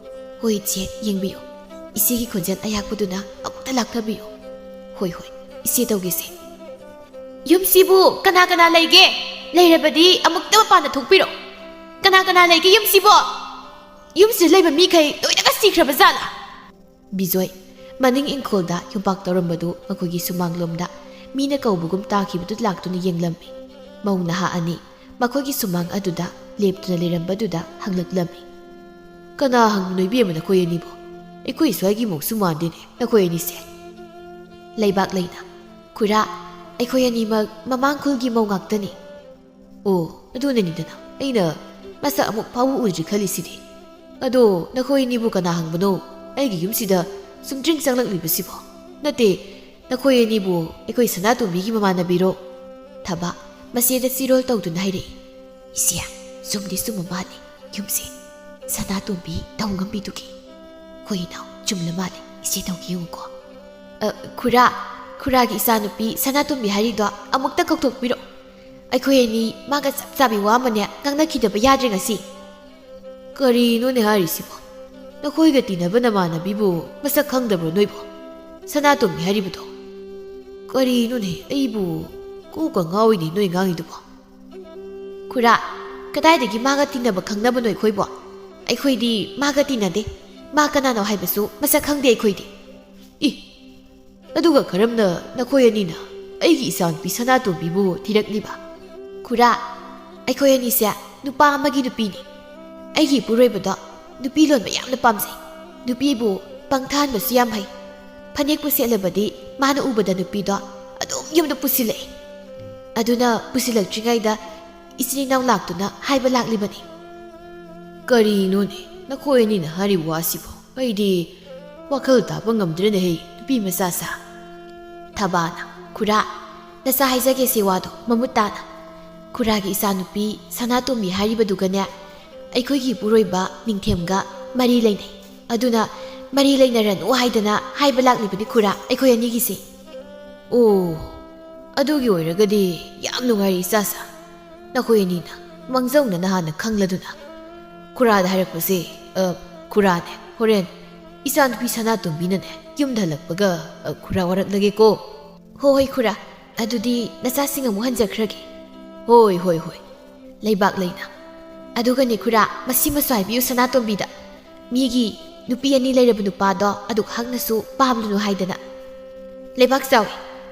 "ꯍꯣꯏ ꯏꯆꯦ, ꯌꯦꯡꯕꯤꯌꯨ꯫ ꯏꯆꯦꯒꯤ ꯈꯣꯟꯖꯦꯜ ꯑꯌꯥꯛꯄꯗꯨꯅ ꯑꯃꯨꯛꯇ ꯂꯥꯛꯊꯕꯤꯌꯨ꯫" "ꯍꯣꯏ, ꯍꯣꯏ, ꯏꯆꯦ ꯇꯧꯒꯦꯁꯦ꯫" "ꯌꯨꯝꯁꯤꯕꯨ ꯀꯅꯥ ꯀꯅꯥ ꯂꯩꯒꯦ? ꯂꯩꯔꯕꯗꯤ ꯑꯃꯨꯛꯇ ꯃꯄꯥꯟꯗ ꯊꯣꯛꯄꯤꯔꯛꯑꯣ꯫ ꯀꯅꯥ ꯀꯅꯥ ꯂꯩꯒꯦ ꯌꯨꯝꯁꯤꯕꯣ? ꯌꯨꯝꯁꯤꯗ ꯂꯩꯕ ꯃꯤꯈꯩ ꯂꯣꯏꯅꯒ ꯁꯤꯈ꯭ꯔꯕ ꯖꯥꯠꯂꯥ?" ꯕꯤꯖꯣꯏ, ꯃꯅꯤꯡ ꯏꯪꯈꯣꯜꯗ ꯌꯨꯝꯄꯥꯛ ꯇꯧꯔꯝꯕꯗꯨ ꯃꯈꯣꯏꯒꯤ ꯁꯨꯃꯥꯡꯂꯣꯝꯗ ꯃꯤꯅ ꯀꯧꯕꯒꯨꯝ ꯇꯥꯈꯤꯕꯗꯨ ꯂꯥꯛꯇꯨꯅ ꯌꯦꯡꯂꯝꯃꯤ꯫ ꯃꯧ ꯅꯍꯥ ꯑꯅꯤ ꯃꯈꯣꯏꯒꯤ ꯁꯨꯃꯥꯡ ꯑꯗꯨꯗ ꯂꯦꯞꯇꯨꯅ ꯂꯩꯔꯝꯕꯗꯨꯗ ꯍꯪꯂꯛꯂꯝꯃꯤ꯫ "ꯀꯅꯥ ꯍꯪꯕꯅꯣ ꯏꯕꯦꯝꯃ ꯅꯈꯣꯏ ꯑꯅꯤꯕꯣ? ꯑꯩꯈꯣꯏ ꯁ꯭ꯋꯥꯏꯒꯤ ꯃꯧꯁꯨ ꯃꯥꯟꯗꯦꯅꯦ ꯅꯈꯣꯏ ꯑꯅꯤꯁꯦ꯫" ꯂꯩꯕꯥꯛꯂꯩꯅ, "ꯈꯨꯔꯥ, ꯑꯩꯈꯣꯏ ꯑꯅꯤꯃꯛ ꯃꯃꯥꯡ ꯈꯨꯜꯒꯤ ꯃꯧ ꯉꯥꯛꯇꯅꯤ꯫" "ꯑꯣ, ꯑꯗꯨꯅꯅꯤꯗꯅ ꯑꯩꯅ ꯃꯁꯛ ꯑꯃꯨꯛ ꯐꯥꯎꯕ ꯎꯗ꯭ꯔꯤ ꯈꯜꯂꯤꯁꯤꯗꯤ꯫ ꯑꯗꯣ ꯅꯈꯣꯏ ꯑꯅꯤꯕꯨ ꯀꯅꯥ ꯍꯪꯕꯅꯣ ꯑꯩꯒꯤ ꯌꯨꯝꯁꯤꯗ ꯆꯨꯝꯗ꯭ꯔꯤꯡ ꯆꯪꯂꯛꯂꯤꯕꯁꯤꯕꯣ? ꯅꯠꯇꯦ, ꯅꯈꯣꯏ ꯑꯅꯤꯕꯨ ꯑꯩꯈꯣꯏ ꯁꯅꯥꯇꯣꯝꯕꯤꯒꯤ ꯃꯃꯥꯟꯅꯕꯤꯔꯣ?" ꯊꯕꯥ ꯃꯆꯦꯗ ꯆꯤꯔꯣꯜ ꯇꯧꯗꯨꯅ ꯍꯥꯏꯔꯛꯏ꯫ "ꯏꯆꯦ, ꯆꯨꯝꯗꯤ ꯆꯨꯝꯕ ꯃꯥꯜꯂꯤ꯫ ꯌꯨꯝꯁꯦ ꯁꯅꯥꯇꯣꯝꯕꯤ ꯇꯧꯉꯝꯕꯤꯗꯨꯒꯤ꯫ ꯍꯣꯏ ꯏꯅꯥꯎ, ꯆꯨꯝꯂ ꯃꯥꯜꯂꯤ꯫ ꯏꯆꯦ ꯇꯧꯒꯦ ꯌꯦꯡꯉꯨꯀꯣ꯫" "ꯑ, ꯈꯨꯔꯥ, ꯈꯨꯔꯥꯒꯤ ꯏꯆꯥꯅꯨꯄꯤ ꯁꯅꯥꯇꯣꯝꯕꯤ ꯍꯥꯏꯔꯤꯗꯣ ꯑꯃꯨꯛꯇ ꯀꯧꯊꯣꯛꯄꯤꯔꯛꯑꯣ꯫ ꯑꯩꯈꯣꯏ ꯑꯅꯤ ꯃꯥꯒ ꯆꯞ ꯆꯥꯕꯤ ꯋꯥ ꯑꯃꯅꯦ ꯉꯥꯡꯅꯈꯤꯗꯕ ꯌꯥꯗ꯭ꯔꯦ ꯉꯁꯤ꯫" "ꯀꯔꯤꯅꯣꯅꯦ ꯍꯥꯏꯔꯤꯁꯤꯕꯣ? ꯅꯈꯣꯏꯒ ꯇꯤꯟꯅꯕ ꯅꯃꯥꯟꯅꯕꯤꯕꯨ ꯃꯁꯛ ꯈꯪꯗꯕ꯭ꯔꯣ ꯅꯣꯏꯕꯣ? ꯁꯅꯥꯇꯣꯝꯕꯤ ꯍꯥꯏꯔꯤꯕꯗꯣ?" "ꯀꯔꯤꯅꯣꯅꯦ, ꯑꯩꯕꯨ ꯀꯣꯛꯀ ꯉꯥꯎꯏꯅꯦ ꯅꯣꯏ ꯉꯥꯡꯉꯤꯗꯨꯕꯣ꯫" "ꯈꯨꯔꯥ, ꯀꯗꯥꯏꯗꯒꯤ ꯃꯥꯒ ꯇꯤꯟꯅꯕ ꯈꯪꯅꯕꯅꯣ ꯑꯩꯈꯣꯏꯕꯣ? ꯑꯩꯈꯣꯏꯗꯤ ꯃꯥꯒ ꯇꯤꯟꯅꯗꯦ꯫ ꯃꯥ ꯀꯅꯥꯅꯣ ꯍꯥꯏꯕꯁꯨ ꯃꯁꯛ ꯈꯪꯗꯦ ꯑꯩꯈꯣꯏꯗꯤ꯫" "ꯏ, ꯑꯗꯨꯒ ꯀꯔꯝꯅ ꯅꯈꯣꯏ ꯑꯅꯤꯅ ꯑꯩꯒꯤ ꯏꯆꯥꯅꯨꯄꯤ ꯁꯅꯥꯇꯣꯝꯕꯤꯕꯨ ꯊꯤꯔꯛꯂꯤꯕ?" "ꯈꯨꯔꯥ, ꯑꯩꯈꯣꯏ ꯑꯅꯤꯁꯦ ꯅꯨꯄꯥ ꯑꯃꯒꯤ ꯅꯨꯄꯤꯅꯤ꯫ ꯑꯩꯒꯤ ꯏꯄꯨꯔꯣꯏꯕꯗꯣ ꯅꯨꯄꯤ ꯂꯣꯟꯕ ꯌꯥꯝꯅ ꯄꯥꯝꯖꯩ꯫ ꯅꯨꯄꯤꯕꯨ ꯄꯪꯊꯍꯟꯕꯁꯨ ꯌꯥꯝ ꯍꯩ꯫ ꯐꯅꯦꯛꯄꯨ ꯁꯦꯠꯂꯕꯗꯤ ꯃꯥꯅ ꯎꯕꯗ ꯅꯨꯄꯤꯗꯣ ꯑꯗꯨꯝ ꯌꯨꯝꯗ ꯄꯨꯁꯤꯜꯂꯛꯏ꯫ ꯑꯗꯨꯅ ꯄꯨꯁꯤꯜꯂꯛꯇ꯭ꯔꯤꯉꯩꯗ ꯏꯆꯤꯟ ꯏꯅꯥꯎ ꯂꯥꯛꯇꯨꯅ ꯍꯥꯏꯕ ꯂꯥꯛꯂꯤꯕꯅꯤ꯫ ꯀꯔꯤꯅꯣꯅꯦ ꯅꯈꯣꯏ ꯑꯅꯤꯅ ꯍꯥꯏꯔꯤꯕ ꯋꯥꯁꯤꯕꯣ? ꯑꯩꯗꯤ ꯋꯥꯈꯜ ꯇꯥꯕ ꯉꯝꯗ꯭ꯔꯦꯅꯦꯍꯦ, ꯅꯨꯄꯤ ꯃꯆꯥ ꯁꯥ꯫ ꯊꯕꯥꯅ, ꯈꯨꯔꯥ, ꯅꯆꯥ ꯍꯥꯏꯖꯒꯦꯁꯦ ꯋꯥꯗꯣ ꯃꯃꯨꯠ ꯇꯥꯅ꯫ ꯈꯨꯔꯥꯒꯤ ꯏꯆꯥꯅꯨꯄꯤ ꯁꯅꯥꯇꯣꯝꯕꯤ ꯍꯥꯏꯔꯤꯕꯗꯨꯒꯅꯦ, ꯑꯩꯈꯣꯏꯒꯤ ꯏꯄꯨꯔꯣꯏꯕ ꯅꯤꯡꯊꯦꯝꯒ ꯃꯔꯤ ꯂꯩꯅꯩ꯫ ꯑꯗꯨꯅ ꯃꯔꯤ ꯂꯩꯅꯔꯅꯨ ꯍꯥꯏꯗꯅ ꯍꯥꯏꯕ ꯂꯥꯛꯂꯤꯕꯅꯤ ꯈꯨꯔꯥ, ꯑꯩꯈꯣꯏ ꯑꯅꯤꯒꯤꯁꯦ꯫ ꯑꯣ, ꯑꯗꯨꯒꯤ ꯑꯣꯏꯔꯒꯗꯤ ꯌꯥꯝ ꯅꯨꯡꯉꯥꯏꯔꯦ ꯏꯆꯥ ꯁꯥ꯫ ꯅꯈꯣꯏ ꯑꯅꯤꯅ ꯃꯥꯡꯖꯧꯅꯅ ꯍꯥꯟꯅ ꯈꯪꯂꯗꯨꯅ꯫ ꯈꯨꯔꯥꯗ ꯍꯥꯏꯔꯛꯄꯁꯦ, ꯑ, ꯈꯨꯔꯥꯅꯦ, ꯍꯣꯔꯦꯟ ꯏꯆꯥꯅꯨꯄꯤ ꯁꯅꯥꯇꯣꯝꯕꯤꯅꯅꯦ ꯌꯨꯝꯗ ꯍꯜꯂꯛꯄꯒ, ꯑ, ꯈꯨꯔꯥ ꯋꯥꯔꯛꯂꯒꯦꯀꯣ꯫ ꯍꯣ ꯍꯣꯏ ꯈꯨꯔꯥ, ꯑꯗꯨꯗꯤ ꯅꯆꯥꯁꯤꯡ ꯑꯃꯨꯛ ꯍꯟꯖꯈ꯭ꯔꯒꯦ꯫ ꯍꯣꯏ, ꯍꯣꯏ, ꯍꯣꯏ꯫ ꯂꯩꯕꯥꯛ ꯂꯩꯅ꯫ ꯑꯗꯨꯒꯅꯦ ꯈꯨꯔꯥ, ꯃꯁꯤꯃꯁꯨ ꯍꯥꯏꯕꯤꯌꯨ ꯁꯅꯥꯇꯣꯝꯕꯤꯗ꯫ ꯃꯤꯒꯤ ꯅꯨꯄꯤ ꯑꯅꯤ ꯂꯩꯔꯕ ꯅꯨꯄꯥꯗꯣ ꯑꯗꯨꯛ ꯍꯛꯅꯁꯨ ꯄꯥꯝꯂꯨꯅꯨ ꯍꯥꯏꯗꯅ꯫ ꯂꯩꯕꯥꯛ ꯆꯥꯎꯏ,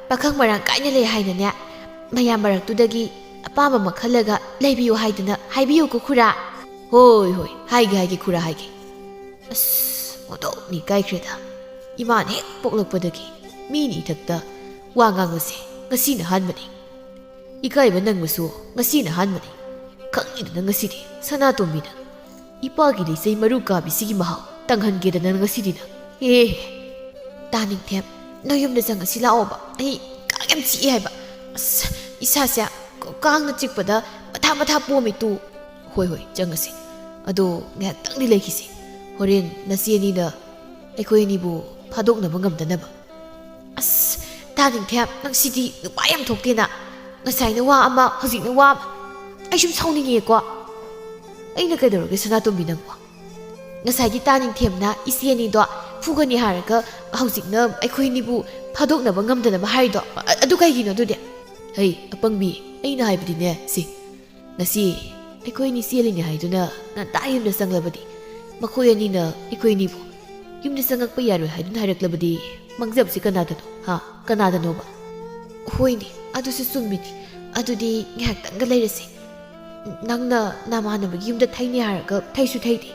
ꯄꯥꯈꯪ ꯃꯔꯥꯡ ꯀꯥꯏꯅ ꯂꯩ ꯍꯥꯏꯅꯅꯦ, ꯃꯌꯥꯝ ꯃꯔꯛꯇꯨꯗꯒꯤ ꯑꯄꯥꯝꯕ ꯑꯃ ꯈꯜꯂꯒ ꯂꯩꯕꯤꯌꯨ ꯍꯥꯏꯗꯅ ꯍꯥꯏꯕꯤꯌꯨꯀꯣ ꯈꯨꯔꯥ꯫ ꯍꯣꯏ, ꯍꯣꯏ, ꯍꯥꯏꯒꯦ, ꯍꯥꯏꯒꯦ ꯈꯨꯔꯥ, ꯍꯥꯏꯒꯦ꯫ ꯑꯁ, ꯑꯣꯟꯊꯣꯛꯅ ꯏꯀꯥꯏꯈ꯭ꯔꯦꯗ꯫ ꯏꯃꯥꯅ ꯍꯦꯛ ꯄꯣꯛꯂꯛꯄꯗꯒꯤ ꯃꯤꯅ ꯏꯊꯛꯇ ꯋꯥ ꯉꯥꯡꯕꯁꯦ ꯉꯁꯤꯅ ꯑꯍꯥꯟꯕꯅꯤ꯫ ꯏꯀꯥꯏꯕ ꯅꯪꯕꯁꯨ ꯉꯁꯤꯅ ꯑꯍꯥꯟꯕꯅꯤ꯫ ꯈꯪꯉꯤꯗꯅ ꯉꯁꯤꯗꯤ ꯁꯅꯥꯇꯣꯝꯕꯤ ꯅꯪ꯫ ꯏꯄꯥꯒꯤ ꯂꯤꯆꯩ ꯃꯔꯨ ꯀꯥꯕꯤꯁꯤꯒꯤ ꯃꯍꯥꯎ ꯇꯪꯍꯟꯒꯦꯗꯅ ꯉꯁꯤꯗꯤ ꯅꯪ꯫ ꯑꯦ, ꯇꯥꯅꯤꯡꯊꯦꯝ, ꯅꯣꯏ ꯌꯨꯝꯗ ꯆꯪꯉꯁꯤ ꯂꯥꯛꯑꯣꯕ꯫ ꯑꯩ ꯀꯥꯡ ꯌꯥꯝ ꯆꯤꯛꯑꯦ ꯍꯥꯏꯕ꯫ ꯑꯁ, ꯏꯁꯥꯁꯦ ꯀꯥꯡꯅ ꯆꯤꯛꯄꯗ ꯃꯊꯥ ꯃꯊꯥ ꯄꯣꯝꯃꯤ ꯇꯨ꯫ ꯍꯣꯏ, ꯍꯣꯏ, ꯆꯪꯉꯁꯤ꯫ ꯑꯗꯣ ꯉꯥꯏꯍꯥꯛꯇꯪꯗꯤ ꯂꯩꯈꯤꯁꯤ꯫ ꯍꯣꯔꯦꯟ ꯅꯆꯦ ꯑꯅꯤꯅ ꯑꯩꯈꯣꯏ ꯑꯅꯤꯕꯨ ꯐꯥꯗꯣꯛꯅꯕ ꯉꯝꯗꯅꯕ꯫ ꯑꯁ, ꯇꯥꯅꯤꯡꯊꯦꯝ, ꯅꯪ ꯁꯤꯗꯤ ꯅꯨꯄꯥ ꯌꯥꯝ ꯊꯣꯛꯇꯦꯅ꯫ ꯉꯁꯥꯏꯅ ꯋꯥ ꯑꯃ, ꯍꯧꯖꯤꯛꯅ ꯋꯥ ꯑꯃ꯫ ꯑꯩ ꯁꯨꯝ ꯁꯥꯎꯅꯤꯡꯉꯦꯀꯣ꯫ ꯑꯩꯅ ꯀꯩꯗꯧꯔꯒꯦ ꯁꯅꯥꯇꯣꯝꯕꯤ ꯅꯪꯕꯣ? ꯉꯁꯥꯏꯗꯤ ꯇꯥꯅꯤꯡꯊꯦꯝꯅ ꯏꯆꯦ ꯑꯅꯤꯗꯣ ꯐꯨꯒꯅꯤ ꯍꯥꯏꯔꯒ ꯍꯧꯖꯤꯛꯅ ꯑꯩꯈꯣꯏ ꯑꯅꯤꯕꯨ ꯐꯥꯗꯣꯛꯅꯕ ꯉꯝꯗꯅꯕ ꯍꯥꯏꯔꯤꯗꯣ? ꯑ-, ꯑꯗꯨ ꯀꯩꯒꯤꯅꯣ ꯑꯗꯨꯗꯤ? ꯍꯩ, ꯑꯄꯪꯕꯤ, ꯑꯩꯅ ꯍꯥꯏꯕꯗꯤꯅꯦ, ꯁꯤ, ꯉꯁꯤ ꯑꯩꯈꯣꯏ ꯑꯅꯤ ꯆꯦꯜꯂꯤꯅꯦ ꯍꯥꯏꯗꯨꯅ ꯉꯟꯇꯥ ꯌꯨꯝꯗ ꯆꯪꯂꯕꯗꯤ ꯃꯈꯣꯏ ꯑꯅꯤꯅ ꯑꯩꯈꯣꯏ ꯑꯅꯤꯕꯨ ꯌꯨꯝꯗ ꯆꯪꯉꯛꯄ ꯌꯥꯔꯣꯏ ꯍꯥꯏꯗꯨꯅ ꯍꯥꯏꯔꯛꯂꯕꯗꯤ ꯃꯥꯡꯖꯕꯁꯤ ꯀꯅꯥꯗꯅꯣ? ꯍꯥ? ꯀꯅꯥꯗꯅꯣꯕ? ꯍꯣꯏꯅꯦ, ꯑꯗꯨꯁꯨ ꯆꯨꯝꯃꯤꯅꯤ꯫ ꯑꯗꯨꯗꯤ ꯉꯥꯏꯍꯥꯛꯇꯪꯒ ꯂꯩꯔꯁꯤ꯫ ꯅꯪꯅ ꯅꯃꯥꯟꯅꯕꯒꯤ ꯌꯨꯝꯗ ꯊꯩꯅꯤ ꯍꯥꯏꯔꯒ ꯊꯩꯁꯨ ꯊꯩꯗꯦ꯫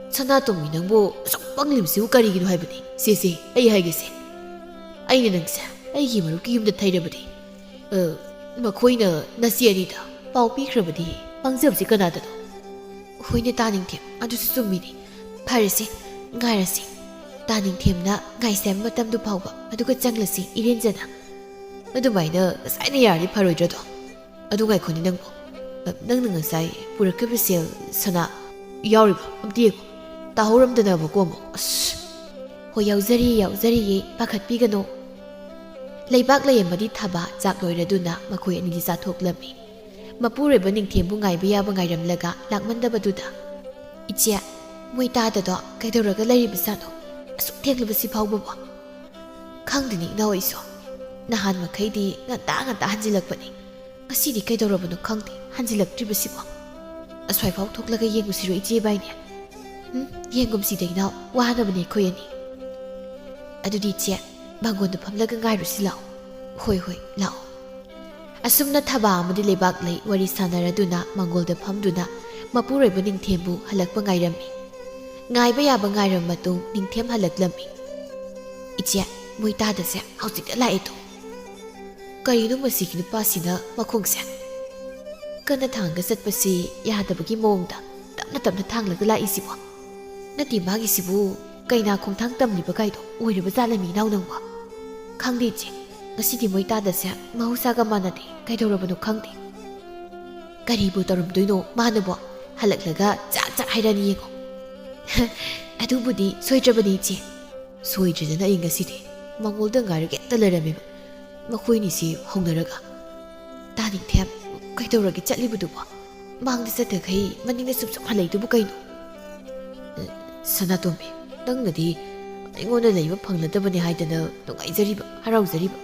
ꯁꯅꯥꯇꯣꯝꯕꯤ, ꯅꯪꯕꯨ ꯑꯁꯨꯛ ꯄꯪꯂꯤꯕꯁꯤꯕꯨ ꯀꯔꯤꯒꯤꯅꯣ ꯍꯥꯏꯕꯅꯤ? ꯁꯦ, ꯁꯦ, ꯑꯩ ꯍꯥꯏꯒꯦꯁꯦ꯫ ꯑꯩꯅ ꯅꯪꯁꯦ ꯑꯩꯒꯤ ꯃꯔꯨꯞꯀꯤ ꯌꯨꯝꯗ ꯊꯩꯔꯕꯗꯤ, ꯑ, ꯃꯈꯣꯏꯅ ꯅꯆꯦ ꯑꯅꯤꯗ ꯄꯥꯎ ꯄꯤꯈ꯭ꯔꯕꯗꯤ ꯄꯪꯖꯕꯁꯤ ꯀꯅꯥꯗꯅꯣ? ꯍꯣꯏꯅꯦ ꯇꯥꯅꯤꯡꯊꯦꯝ, ꯑꯗꯨꯁꯨ ꯆꯨꯝꯃꯤꯅꯦ꯫ ꯐꯔꯦꯁꯦ, ꯉꯥꯏꯔꯁꯤ꯫ ꯇꯥꯅꯤꯡꯊꯦꯝꯅ ꯉꯥꯏꯁꯦ ꯍꯥꯏꯕ ꯃꯇꯝꯗꯨ ꯐꯥꯎꯕ, ꯑꯗꯨꯒ ꯆꯪꯂꯁꯤ ꯏꯔꯦꯟꯖꯅ꯫ ꯑꯗꯨꯃꯥꯏꯅ ꯉꯁꯥꯏꯅ ꯌꯥꯔꯗꯤ ꯐꯔꯣꯏꯗ꯭ꯔꯗꯣ? ꯑꯗꯨ ꯉꯥꯏꯈꯣꯅꯦ ꯅꯪꯕꯨ꯫ ꯑ, ꯅꯪꯅ ꯉꯁꯥꯏ ꯄꯨꯔꯛꯈꯤꯕ ꯁꯦꯜ ꯁꯅꯥ ꯌꯥꯎꯔꯤꯕ? ꯑꯝꯇ ꯌꯦꯡꯉꯨ꯫ ꯇꯥꯍꯧꯔꯝꯗꯅꯕꯀꯣ ꯑꯃꯨꯛ꯫ ꯑꯁ꯫ ꯍꯣꯏ, ꯌꯥꯎꯖꯔꯤꯌꯦ, ꯌꯥꯎꯖꯔꯤꯌꯦ, ꯄꯥꯈꯠꯄꯤꯒꯅꯨ꯫ ꯂꯩꯕꯥꯛ ꯂꯩ ꯑꯃꯗꯤ ꯊꯕꯥ ꯆꯥꯛ ꯂꯣꯏꯔꯗꯨꯅ ꯃꯈꯣꯏ ꯑꯅꯤꯗꯤ ꯆꯥꯊꯣꯛꯂꯝꯃꯤ꯫ ꯃꯄꯨꯔꯣꯏꯕ ꯅꯤꯡꯊꯦꯝꯕꯨ ꯉꯥꯏꯕ ꯌꯥꯕ ꯉꯥꯏꯔꯝꯂꯒ ꯂꯥꯛꯃꯟꯗꯕꯗꯨꯗ, "ꯏꯆꯦ, ꯃꯣꯏ ꯇꯥꯗꯗꯣ ꯀꯩꯗꯧꯔꯒ ꯂꯩꯔꯤꯕꯖꯥꯠꯅꯣ? ꯑꯁꯨꯛ ꯊꯦꯡꯂꯕꯁꯤ ꯐꯥꯎꯕꯕꯨ?" "ꯈꯪꯗꯦꯅꯦ ꯏꯅꯥꯎ ꯑꯩꯁꯨ꯫ ꯅꯍꯥꯟ ꯃꯈꯩꯗꯤ ꯉꯟꯇꯥ ꯉꯟꯇꯥ ꯍꯟꯖꯤꯜꯂꯛꯄꯅꯤ꯫ ꯉꯁꯤꯗꯤ ꯀꯩꯗꯧꯔꯕꯅꯣ ꯈꯪꯗꯦ ꯍꯟꯖꯤꯜꯂꯛꯇ꯭ꯔꯤꯕꯁꯤꯕꯣ꯫ ꯑꯁ꯭ꯋꯥꯏꯐꯥꯎ ꯊꯣꯛꯂꯒ ꯌꯦꯡꯉꯨꯁꯤꯔꯣ ꯏꯆꯦ ꯏꯕꯥꯏꯅꯤ?" "ꯎꯝ, ꯌꯦꯡꯒꯨꯝꯁꯤꯗ ꯏꯅꯥꯎ, ꯋꯥꯅꯕꯅꯦ ꯑꯩꯈꯣꯏ ꯑꯅꯤ꯫ ꯑꯗꯨꯗꯤ ꯏꯆꯦ, ꯃꯥꯡꯒꯣꯟꯗ ꯐꯝꯂꯒ ꯉꯥꯏꯔꯨꯁꯤ ꯂꯥꯛꯑꯣ꯫" "ꯍꯣꯏ, ꯍꯣꯏ, ꯂꯥꯛꯑꯣ꯫" ꯑꯁꯨꯝꯅ ꯊꯕꯥ ꯑꯃꯗꯤ ꯂꯩꯕꯥꯛ ꯂꯩ ꯋꯥꯔꯤ ꯁꯥꯟꯅꯔꯗꯨꯅ ꯃꯥꯡꯒꯣꯜꯗ ꯐꯝꯗꯨꯅ ꯃꯄꯨꯔꯣꯏꯕ ꯅꯤꯡꯊꯦꯝꯕꯨ ꯍꯜꯂꯛꯄ ꯉꯥꯏꯔꯝꯃꯤ꯫ ꯉꯥꯏꯕ ꯌꯥꯕ ꯉꯥꯏꯔꯕ ꯃꯇꯨꯡ ꯅꯤꯡꯊꯦꯝ ꯍꯜꯂꯛꯂꯝꯃꯤ꯫ "ꯏꯆꯦ, ꯃꯣꯏ ꯇꯥꯗꯁꯦ ꯍꯧꯖꯤꯛꯇ ꯂꯥꯛꯑꯦ ꯇꯣ꯫ ꯀꯔꯤꯅꯣ ꯃꯁꯤꯒꯤ ꯅꯨꯄꯥꯁꯤꯅ ꯃꯈꯣꯡꯁꯦ ꯀꯟꯅ ꯊꯥꯡꯒ ꯆꯠꯄꯁꯤ ꯌꯥꯗꯕꯒꯤ ꯃꯑꯣꯡꯗ ꯇꯞꯅ ꯇꯞꯅ ꯊꯥꯡꯂꯒ ꯂꯥꯛꯏꯁꯤꯕꯣ? ꯅꯠꯇꯦ, ꯃꯥꯒꯤꯁꯤꯕꯨ ꯀꯩꯅꯥ ꯈꯣꯡꯊꯥꯡ ꯇꯝꯂꯤꯕ ꯀꯥꯏꯗꯣ ꯑꯣꯏꯔꯕ ꯖꯥꯠꯂ ꯃꯤꯅꯥꯎ ꯅꯪꯕꯣ? ꯈꯪꯗꯦ ꯏꯆꯦ, ꯉꯁꯤꯗꯤ ꯃꯣꯏ ꯇꯥꯗꯁꯦ ꯃꯍꯧꯁꯥꯒ ꯃꯥꯟꯅꯗꯦ, ꯀꯩꯗꯧꯔꯕꯅꯣ ꯈꯪꯗꯦ꯫ ꯀꯔꯤꯕꯨ ꯇꯧꯔꯝꯗꯣꯏꯅꯣ ꯃꯥꯅꯕꯣ? ꯍꯜꯂꯛꯂꯒ ꯆꯥꯛ ꯆꯥꯛ ꯍꯥꯏꯔꯅꯤ ꯌꯦꯡꯉꯣ꯫" "ꯑꯗꯨꯕꯨꯗꯤ ꯁꯣꯏꯗ꯭ꯔꯕꯅꯤ ꯏꯆꯦ꯫" ꯁꯣꯏꯗ꯭ꯔꯦꯗꯅ ꯑꯩ ꯉꯁꯤꯗꯤ ꯃꯉꯣꯜꯗ ꯉꯥꯏꯔꯒ ꯍꯦꯛꯇ ꯂꯩꯔꯝꯃꯦꯕ꯫ ꯃꯈꯣꯏꯅꯤꯁꯤ ꯍꯧꯅꯔꯒ, "ꯇꯥꯅꯤꯡꯊꯦꯝ, ꯀꯩꯗꯧꯔꯒꯦ ꯆꯠꯂꯤꯕꯗꯨꯕꯣ? ꯃꯥꯡꯗ ꯆꯠꯇꯈꯩ ꯃꯅꯤꯡꯗ ꯁꯨꯝ ꯁꯨꯝ ꯍꯜꯂꯛꯏꯗꯨꯕꯨ ꯀꯩꯅꯣ?" "ꯁꯅꯥꯇꯣꯝꯕꯤ, ꯅꯪꯅꯗꯤ ꯑꯩꯉꯣꯟꯗ ꯂꯩꯕ ꯐꯪꯂꯗꯕꯅꯤ ꯍꯥꯏꯗꯅ ꯅꯨꯡꯉꯥꯏꯖꯔꯤꯕ, ꯍꯔꯥꯎꯖꯔꯤꯕ꯫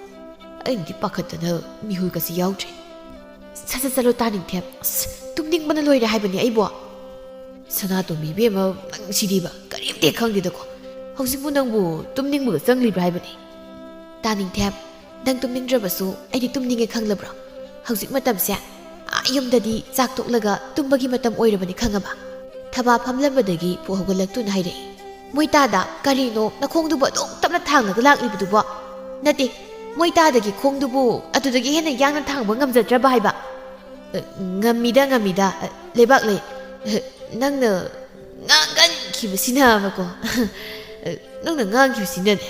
ꯑꯩꯅꯗꯤ ꯄꯥꯈꯠꯇꯅ ꯃꯤꯍꯨꯜꯒꯁꯤ ꯌꯥꯎꯗ꯭ꯔꯦ꯫" "ꯁꯠ ꯁꯠ ꯆꯠꯂꯣ ꯇꯥꯅꯤꯡꯊꯦꯝ꯫ ꯑꯁ, ꯇꯨꯝꯅꯤꯡꯕꯅ ꯂꯣꯏꯔꯦ ꯍꯥꯏꯕꯅꯤ ꯑꯩꯕꯣ꯫" "ꯁꯅꯥꯇꯣꯝꯕꯤ ꯏꯕꯦꯝꯃ, ꯅꯪ ꯁꯤꯗꯤꯕ ꯀꯔꯤꯝꯇ ꯈꯪꯗꯦꯗꯀꯣ꯫ ꯍꯧꯖꯤꯛꯄꯨ ꯅꯪꯕꯨ ꯇꯨꯝꯅꯤꯡꯕꯒ ꯆꯪꯂꯤꯕ꯭ꯔꯥ ꯍꯥꯏꯕꯅꯤ?" "ꯇꯥꯅꯤꯡꯊꯦꯝ, ꯅꯪ ꯇꯨꯝꯅꯤꯡꯗ꯭ꯔꯕꯁꯨ ꯑꯩꯗꯤ ꯇꯨꯝꯅꯤꯡꯉꯦ ꯈꯪꯂꯕ꯭ꯔꯣ? ꯍꯧꯖꯤꯛ ꯃꯇꯝꯁꯦ ꯑꯥ ꯌꯨꯝꯗꯗꯤ ꯆꯥꯛ ꯇꯣꯛꯂꯒ ꯇꯨꯝꯕꯒꯤ ꯃꯇꯝ ꯑꯣꯏꯔꯕꯅꯤ ꯈꯪꯉꯕ? ꯊꯕꯥ ꯐꯝꯂꯝꯕꯗꯒꯤ ꯄꯨ ꯍꯧꯒꯠꯂꯛꯇꯨꯅ ꯍꯥꯏꯔꯛꯏ꯫ "ꯃꯣꯏ ꯇꯥꯗ, ꯀꯔꯤꯅꯣ ꯅꯈꯣꯡꯗꯨꯕꯨ ꯑꯗꯨꯛ ꯇꯞꯅ ꯊꯥꯡꯂꯒ ꯂꯥꯛꯂꯤꯕꯗꯨꯕꯣ?" "ꯅꯠꯇꯦ, ꯃꯣꯏ ꯇꯥꯗꯒꯤ ꯈꯣꯡꯗꯨꯕꯨ ꯑꯗꯨꯗꯒꯤ ꯍꯦꯟꯅ ꯌꯥꯡꯅ ꯊꯥꯡꯕ ꯉꯝꯖꯗ꯭ꯔꯕ ꯍꯥꯏꯕ?" "ꯑ, ꯉꯝꯃꯤꯗ, ꯉꯝꯃꯤꯗ, ꯑ, ꯂꯩꯕꯥꯛꯂꯩ꯫ ꯑ, ꯅꯪꯅ ꯉꯥꯡꯒꯟꯈꯤꯕꯁꯤꯅꯕꯀꯣ꯫" "ꯑ, ꯅꯪꯅ ꯉꯥꯡꯈꯤꯕꯁꯤꯅꯅꯦ꯫"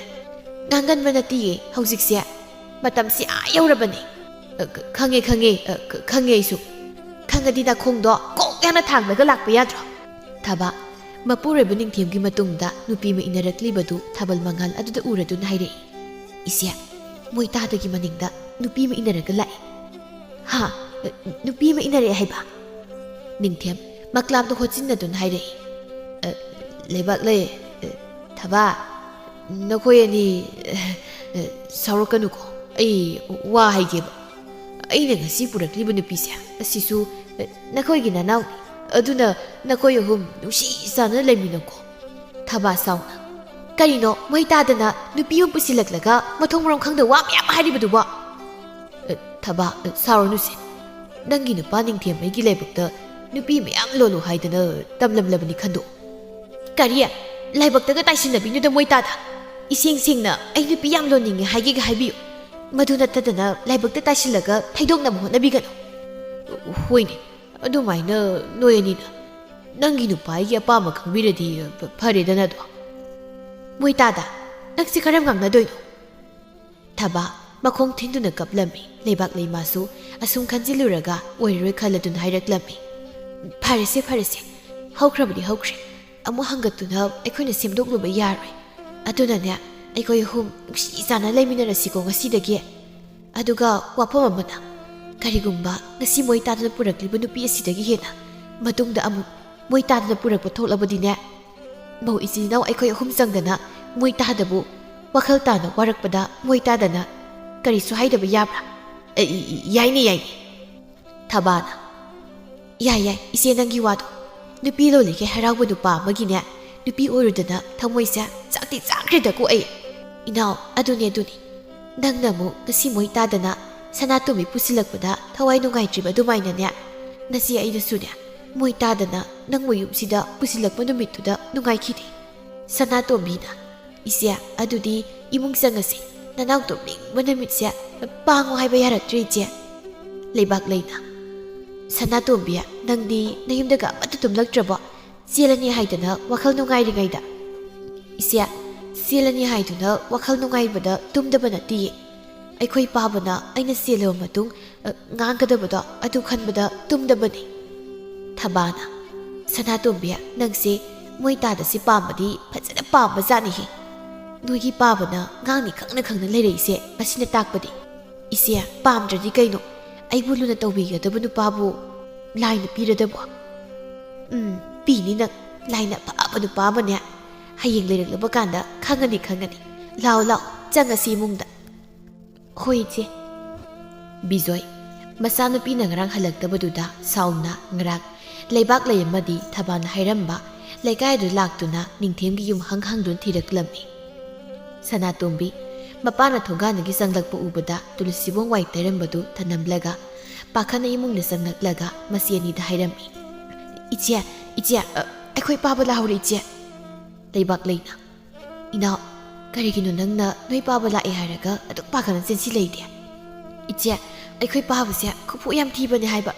"ꯉꯥꯡꯒꯟꯕ ꯅꯠꯇꯤꯌꯦ, ꯍꯧꯖꯤꯛꯁꯦ ꯃꯇꯝꯁꯤ ꯑꯥ ꯌꯧꯔꯕꯅꯦ꯫" "ꯑ, ꯈ-, ꯈꯪꯉꯦ, ꯈꯪꯉꯦ, ꯑ, ꯈ-, ꯈꯪꯉꯦ ꯑꯩꯁꯨ꯫ ꯈꯪꯉꯗꯤ ꯅꯈꯣꯡꯗꯣ ꯀꯣꯛ ꯌꯥꯅ ꯊꯥꯡꯂꯒ ꯂꯥꯛꯄ ꯌꯥꯗ꯭ꯔꯣ?" ꯊꯕꯥ, ꯃꯄꯨꯔꯣꯏꯕ ꯅꯤꯡꯊꯦꯝꯒꯤ ꯃꯇꯨꯡꯗ ꯅꯨꯄꯤ ꯑꯃ ꯏꯟꯅꯔꯛꯂꯤꯕꯗꯨ ꯊꯥꯕꯜ ꯃꯉꯥꯜ ꯑꯗꯨꯗ ꯎꯔꯗꯨꯅ ꯍꯥꯏꯔꯛꯏ꯫ "ꯏꯆꯦ, ꯃꯣꯏ ꯇꯥꯗꯒꯤ ꯃꯅꯤꯡꯗ ꯅꯨꯄꯤ ꯑꯃ ꯏꯟꯅꯔꯒ ꯂꯥꯛꯏ꯫" "ꯍꯥ? ꯅꯨꯄꯤ ꯑꯃ ꯏꯟꯅꯔꯛꯑꯦ ꯍꯥꯏꯕ?" ꯅꯤꯡꯊꯦꯝ ꯃꯀ꯭ꯂꯥꯝꯗ ꯍꯣꯠꯆꯤꯟꯅꯗꯨꯅ ꯍꯥꯏꯔꯛꯏ꯫ "ꯑ, ꯂꯩꯕꯥꯛꯂꯩ, ꯑ, ꯊꯕꯥ, ꯅꯈꯣꯏ ꯑꯅꯤ, ꯑ, ꯑ, ꯁꯥꯎꯔꯛꯀꯅꯨꯀꯣ꯫ ꯑꯩ ꯋꯥ ꯍꯥꯏꯒꯦꯕ꯫ ꯑꯩꯅ ꯉꯁꯤ ꯄꯨꯔꯛꯂꯤꯕ ꯅꯨꯄꯤꯁꯦ, ꯑꯁꯤꯁꯨ, ꯑ, ꯅꯈꯣꯏꯒꯤ ꯅꯅꯥꯎꯅꯤ꯫ ꯑꯗꯨꯅ ꯅꯈꯣꯏ ꯑꯍꯨꯝ ꯅꯨꯡꯁꯤ ꯆꯥꯟꯅꯅ ꯂꯩꯃꯤꯟꯅꯧꯀꯣ꯫" ꯊꯕꯥ ꯁꯥꯎꯅ, "ꯀꯔꯤꯅꯣ, ꯃꯣꯏ ꯇꯥꯗꯅ ꯅꯨꯄꯤ ꯑꯃ ꯄꯨꯁꯤꯜꯂꯛꯂꯒ ꯃꯊꯣꯡ ꯃꯔꯝ ꯈꯪꯗ ꯋꯥ ꯃꯌꯥꯝ ꯍꯥꯏꯔꯤꯕꯗꯨꯕꯣ?" "ꯑ, ꯊꯕꯥ, ꯑ, ꯁꯥꯎꯔꯅꯨꯁꯦ꯫ ꯅꯪꯒꯤ ꯅꯨꯄꯥ ꯅꯤꯡꯊꯦꯝ ꯑꯩꯒꯤ ꯂꯥꯏꯕꯛꯇ ꯅꯨꯄꯤ ꯃꯌꯥꯝ ꯂꯣꯜꯂꯨ ꯍꯥꯏꯗꯅ ꯇꯝꯂꯝꯂꯕꯅꯤ ꯈꯟꯗꯣꯛꯎ꯫" "ꯀꯔꯤ? ꯂꯥꯏꯕꯛꯇꯒ ꯇꯥꯏꯁꯤꯟꯅꯕꯤꯅꯨꯗ ꯃꯣꯏ ꯇꯥꯗ꯫ ꯏꯁꯦꯡ ꯁꯦꯡꯅ ꯑꯩ ꯅꯨꯄꯤ ꯌꯥꯝ ꯂꯣꯟꯅꯤꯡꯉꯦ ꯍꯥꯏꯒꯦꯒ ꯍꯥꯏꯕꯤꯌꯨ꯫ ꯃꯗꯨ ꯅꯠꯇꯗꯅ ꯂꯥꯏꯕꯛꯇ ꯇꯥꯏꯁꯤꯜꯂꯒ ꯊꯩꯗꯣꯛꯅꯕ ꯍꯣꯠꯅꯕꯤꯒꯅꯨ꯫" "ꯍꯣꯏꯅꯦ, ꯑꯗꯨꯃꯥꯏꯅ ꯅꯣꯏ ꯑꯅꯤꯅ ꯅꯪꯒꯤ ꯅꯨꯄꯥ ꯑꯩꯒꯤ ꯑꯄꯥꯝꯕ ꯈꯪꯕꯤꯔꯗꯤ ꯐ-, ꯐꯔꯦꯗꯅ ꯑꯗꯣ꯫" "ꯃꯣꯏ ꯇꯥꯗ, ꯅꯪꯁꯦ ꯀꯔꯝ ꯉꯥꯡꯅꯗꯣꯏꯅꯣ?" ꯊꯕꯥ ꯃꯈꯣꯡ ꯊꯤꯟꯗꯨꯅ ꯀꯞꯂꯝꯃꯤ꯫ ꯂꯩꯕꯥꯛꯂꯩ ꯃꯥꯁꯨ ꯑꯁꯨꯝ ꯈꯟꯖꯤꯜꯂꯨꯔꯒ ꯑꯣꯏꯔꯔꯣꯏ ꯈꯜꯂꯗꯨꯅ ꯍꯥꯏꯔꯛꯂꯝꯃꯤ꯫ "ꯐꯔꯦꯁꯦ, ꯐꯔꯦꯁꯦ, ꯍꯧꯈ꯭ꯔꯕꯗꯤ ꯍꯧꯈ꯭ꯔꯦ꯫ ꯑꯃꯨꯛ ꯍꯪꯒꯠꯇꯨꯅ ꯑꯩꯈꯣꯏꯅ ꯁꯦꯝꯗꯣꯛꯂꯨꯕ ꯌꯥꯔꯣꯏ꯫ ꯑꯗꯨꯅꯅꯦ, ꯑꯩꯈꯣꯏ ꯑꯍꯨꯝ ꯅꯨꯡꯁꯤ ꯆꯥꯟꯅ ꯂꯩꯃꯤꯟꯅꯔꯁꯤꯀꯣ ꯉꯁꯤꯗꯒꯤ꯫ ꯑꯗꯨꯒ ꯋꯥꯐꯝ ꯑꯃꯅ, ꯀꯔꯤꯒꯨꯝꯕ ꯉꯁꯤ ꯃꯣꯏ ꯇꯥꯗꯅ ꯄꯨꯔꯛꯂꯤꯕ ꯅꯨꯄꯤ ꯑꯁꯤꯗꯒꯤ ꯍꯦꯟꯅ ꯃꯇꯨꯡꯗ ꯑꯃꯨꯛ ꯃꯣꯏ ꯇꯥꯗꯅ ꯄꯨꯔꯛꯄ ꯊꯣꯛꯂꯕꯗꯤꯅꯦ, ꯃꯧ ꯏꯆꯤꯜ ꯏꯅꯥꯎ ꯑꯩꯈꯣꯏ ꯑꯍꯨꯝ ꯆꯪꯗꯅ ꯃꯣꯏ ꯇꯥꯗꯕꯨ ꯋꯥꯈꯜ ꯇꯥꯅ ꯋꯥꯔꯛꯄꯗ ꯃꯣꯏ ꯇꯥꯗꯅ ꯀꯔꯤꯁꯨ ꯍꯥꯏꯗꯕ ꯌꯥꯕ꯭ꯔꯥ?" "ꯑꯦ, ꯏ-, ꯏ-, ꯌꯥꯏꯅꯦ, ꯌꯥꯏꯅꯦ꯫" ꯊꯕꯥꯅ, "ꯌꯥꯏ, ꯌꯥꯏ, ꯏꯆꯦ ꯅꯪꯒꯤ ꯋꯥꯗꯣ꯫ ꯅꯨꯄꯤ ꯂꯣꯜꯂꯤꯈꯩ ꯍꯔꯥꯎꯕ ꯅꯨꯄꯥ ꯑꯃꯒꯤꯅꯦ, ꯅꯨꯄꯤ ꯑꯣꯏꯔꯨꯗꯅ ꯊꯃꯣꯏꯁꯦ ꯆꯥꯛꯇꯤ ꯆꯥꯛꯈ꯭ꯔꯦꯗꯀꯣ ꯑꯩ꯫ ꯏꯅꯥꯎ, ꯑꯗꯨꯅꯦ, ꯑꯗꯨꯅꯦ꯫ ꯅꯪꯅ ꯑꯃꯨꯛ ꯉꯁꯤ ꯃꯣꯏ ꯇꯥꯗꯅ ꯁꯅꯥꯇꯣꯝꯕꯤ ꯄꯨꯁꯤꯜꯂꯛꯄꯗ ꯊꯋꯥꯏ ꯅꯨꯡꯉꯥꯏꯇ꯭ꯔꯤꯕ ꯑꯗꯨꯃꯥꯏꯅꯅꯦ, ꯅꯆꯦ ꯑꯩꯗꯁꯨꯅꯦ, ꯃꯣꯏ ꯇꯥꯗꯅ ꯅꯪꯕꯨ ꯌꯨꯝꯁꯤꯗ ꯄꯨꯁꯤꯜꯂꯛꯄ ꯅꯨꯃꯤꯠꯇꯨꯗ ꯅꯨꯡꯉꯥꯏꯈꯤꯗꯦ꯫ ꯁꯅꯥꯇꯣꯝꯕꯤꯅ, "ꯏꯆꯦ, ꯑꯗꯨꯗꯤ ꯏꯃꯨꯡ ꯆꯪꯉꯁꯤ꯫ ꯅꯅꯥꯎ ꯇꯨꯝꯅꯤꯡꯕ ꯅꯨꯃꯤꯠꯁꯦ ꯄꯥꯡꯉꯣ ꯍꯥꯏꯕ ꯌꯥꯔꯛꯇ꯭ꯔꯦ, ꯏꯆꯦ꯫" ꯂꯩꯕꯥꯛ ꯂꯩꯅ, "ꯁꯅꯥꯇꯣꯝꯕꯤ, ꯅꯪꯗꯤ ꯅꯌꯨꯝꯗꯒ ꯑꯃꯠꯇ ꯇꯨꯝꯂꯛꯇ꯭ꯔꯕꯣ? ꯆꯦꯜꯂꯅꯤ ꯍꯥꯏꯗꯅ ꯋꯥꯈꯜ ꯅꯨꯡꯉꯥꯏꯔꯤꯉꯩꯗ?" "ꯏꯆꯦ, ꯆꯦꯜꯂꯅꯤ ꯍꯥꯏꯗꯨꯅ ꯋꯥꯈꯜ ꯅꯨꯡꯉꯥꯏꯕꯗ ꯇꯨꯝꯗꯕ ꯅꯠꯇꯤꯌꯦ꯫ ꯑꯩꯈꯣꯏ ꯄꯥꯕꯅ ꯑꯩꯅ ꯆꯦꯜꯂꯕ ꯃꯇꯨꯡ, ꯑ, ꯉꯥꯡꯒꯗꯕꯗꯣ ꯑꯗꯨ ꯈꯟꯕꯗ ꯇꯨꯝꯗꯕꯅꯤ꯫" ꯊꯕꯥꯅ, "ꯁꯅꯥꯇꯣꯝꯕꯤ, ꯅꯪꯁꯦ ꯃꯣꯏ ꯇꯥꯗꯁꯤ ꯄꯥꯝꯕꯗꯤ ꯐꯖꯅ ꯄꯥꯝꯕꯖꯥꯠꯅꯤꯍꯦ꯫ ꯅꯣꯏꯒꯤ ꯄꯥꯕꯅ ꯉꯥꯡꯅꯤ ꯈꯪꯅ ꯈꯪꯅ ꯂꯩꯔꯛꯏꯁꯦ ꯃꯁꯤꯅ ꯇꯥꯛꯄꯗꯤ꯫" "ꯏꯆꯦ, ꯄꯥꯝꯗ꯭ꯔꯗꯤ ꯀꯩꯅꯣ? ꯑꯩꯕꯨ ꯂꯨꯅ ꯇꯧꯕꯤꯒꯗꯕ ꯅꯨꯄꯥꯕꯨ ꯂꯥꯏꯅ ꯄꯤꯔꯗꯕꯣ?" "ꯎꯝ, ꯄꯤꯅꯤ ꯅꯪ꯫ ꯂꯥꯏꯅ ꯑꯐꯕ ꯅꯨꯄꯥ ꯑꯃꯅꯦ꯫ ꯍꯌꯦꯡ ꯂꯩꯔꯛꯂꯕ ꯀꯥꯟꯗ ꯈꯪꯒꯅꯤ, ꯈꯪꯒꯅꯤ꯫ ꯂꯥꯎ, ꯂꯥꯎ, ꯆꯪꯉꯁꯤ ꯏꯃꯨꯡꯗ꯫" "ꯍꯣꯏ, ꯏꯆꯦ꯫" ꯕꯤꯖꯣꯏ, ꯃꯆꯥꯅꯨꯄꯤꯅ ꯉꯔꯥꯡ ꯍꯜꯂꯛꯇꯕꯗꯨꯗ ꯁꯥꯎꯅ ꯉꯔꯥꯡ ꯂꯩꯕꯥꯛ ꯂꯩ ꯑꯃꯗꯤ ꯊꯕꯥꯅ ꯍꯥꯏꯔꯝꯕ ꯂꯩꯀꯥꯏꯗꯨ ꯂꯥꯛꯇꯨꯅ ꯅꯤꯡꯊꯦꯝꯒꯤ ꯌꯨꯝ ꯍꯪ ꯍꯪꯗꯨꯅ ꯊꯤꯔꯛꯂꯝꯃꯤ꯫ ꯁꯅꯥꯇꯣꯝꯕꯤ, ꯃꯄꯥꯅ ꯊꯣꯡꯒꯥꯟꯗꯒꯤ ꯆꯪꯂꯛꯄ ꯎꯕꯗ ꯇꯨꯂꯁꯤꯕꯣꯡ ꯋꯥꯏ ꯇꯩꯔꯝꯕꯗꯨ ꯊꯅꯝꯂꯒ ꯄꯥꯈꯠꯅ ꯏꯃꯨꯡꯗ ꯆꯪꯂꯛꯂꯒ ꯃꯆꯦ ꯑꯅꯤꯗ ꯍꯥꯏꯔꯝꯃꯤ, "ꯏꯆꯦ, ꯏꯆꯦ, ꯑ, ꯑꯩꯈꯣꯏ ꯄꯥꯕ ꯂꯥꯛꯍꯧꯔꯦ, ꯏꯆꯦ꯫" ꯂꯩꯕꯥꯛ ꯂꯩꯅ, "ꯏꯅꯥꯎ, ꯀꯔꯤꯒꯤꯅꯣ ꯅꯪꯅ ꯅꯣꯏ ꯄꯥꯕ ꯂꯥꯛꯑꯦ ꯍꯥꯏꯔꯒ ꯑꯗꯨꯝ ꯄꯥꯈꯠꯅ ꯆꯦꯟꯁꯤꯜꯂꯛꯏꯗꯤ?" "ꯏꯆꯦ, ꯑꯩꯈꯣꯏ ꯄꯥꯕꯁꯦ ꯈꯨꯐꯨ ꯌꯥꯝ ꯊꯤꯕꯅꯦ ꯍꯥꯏꯕ꯫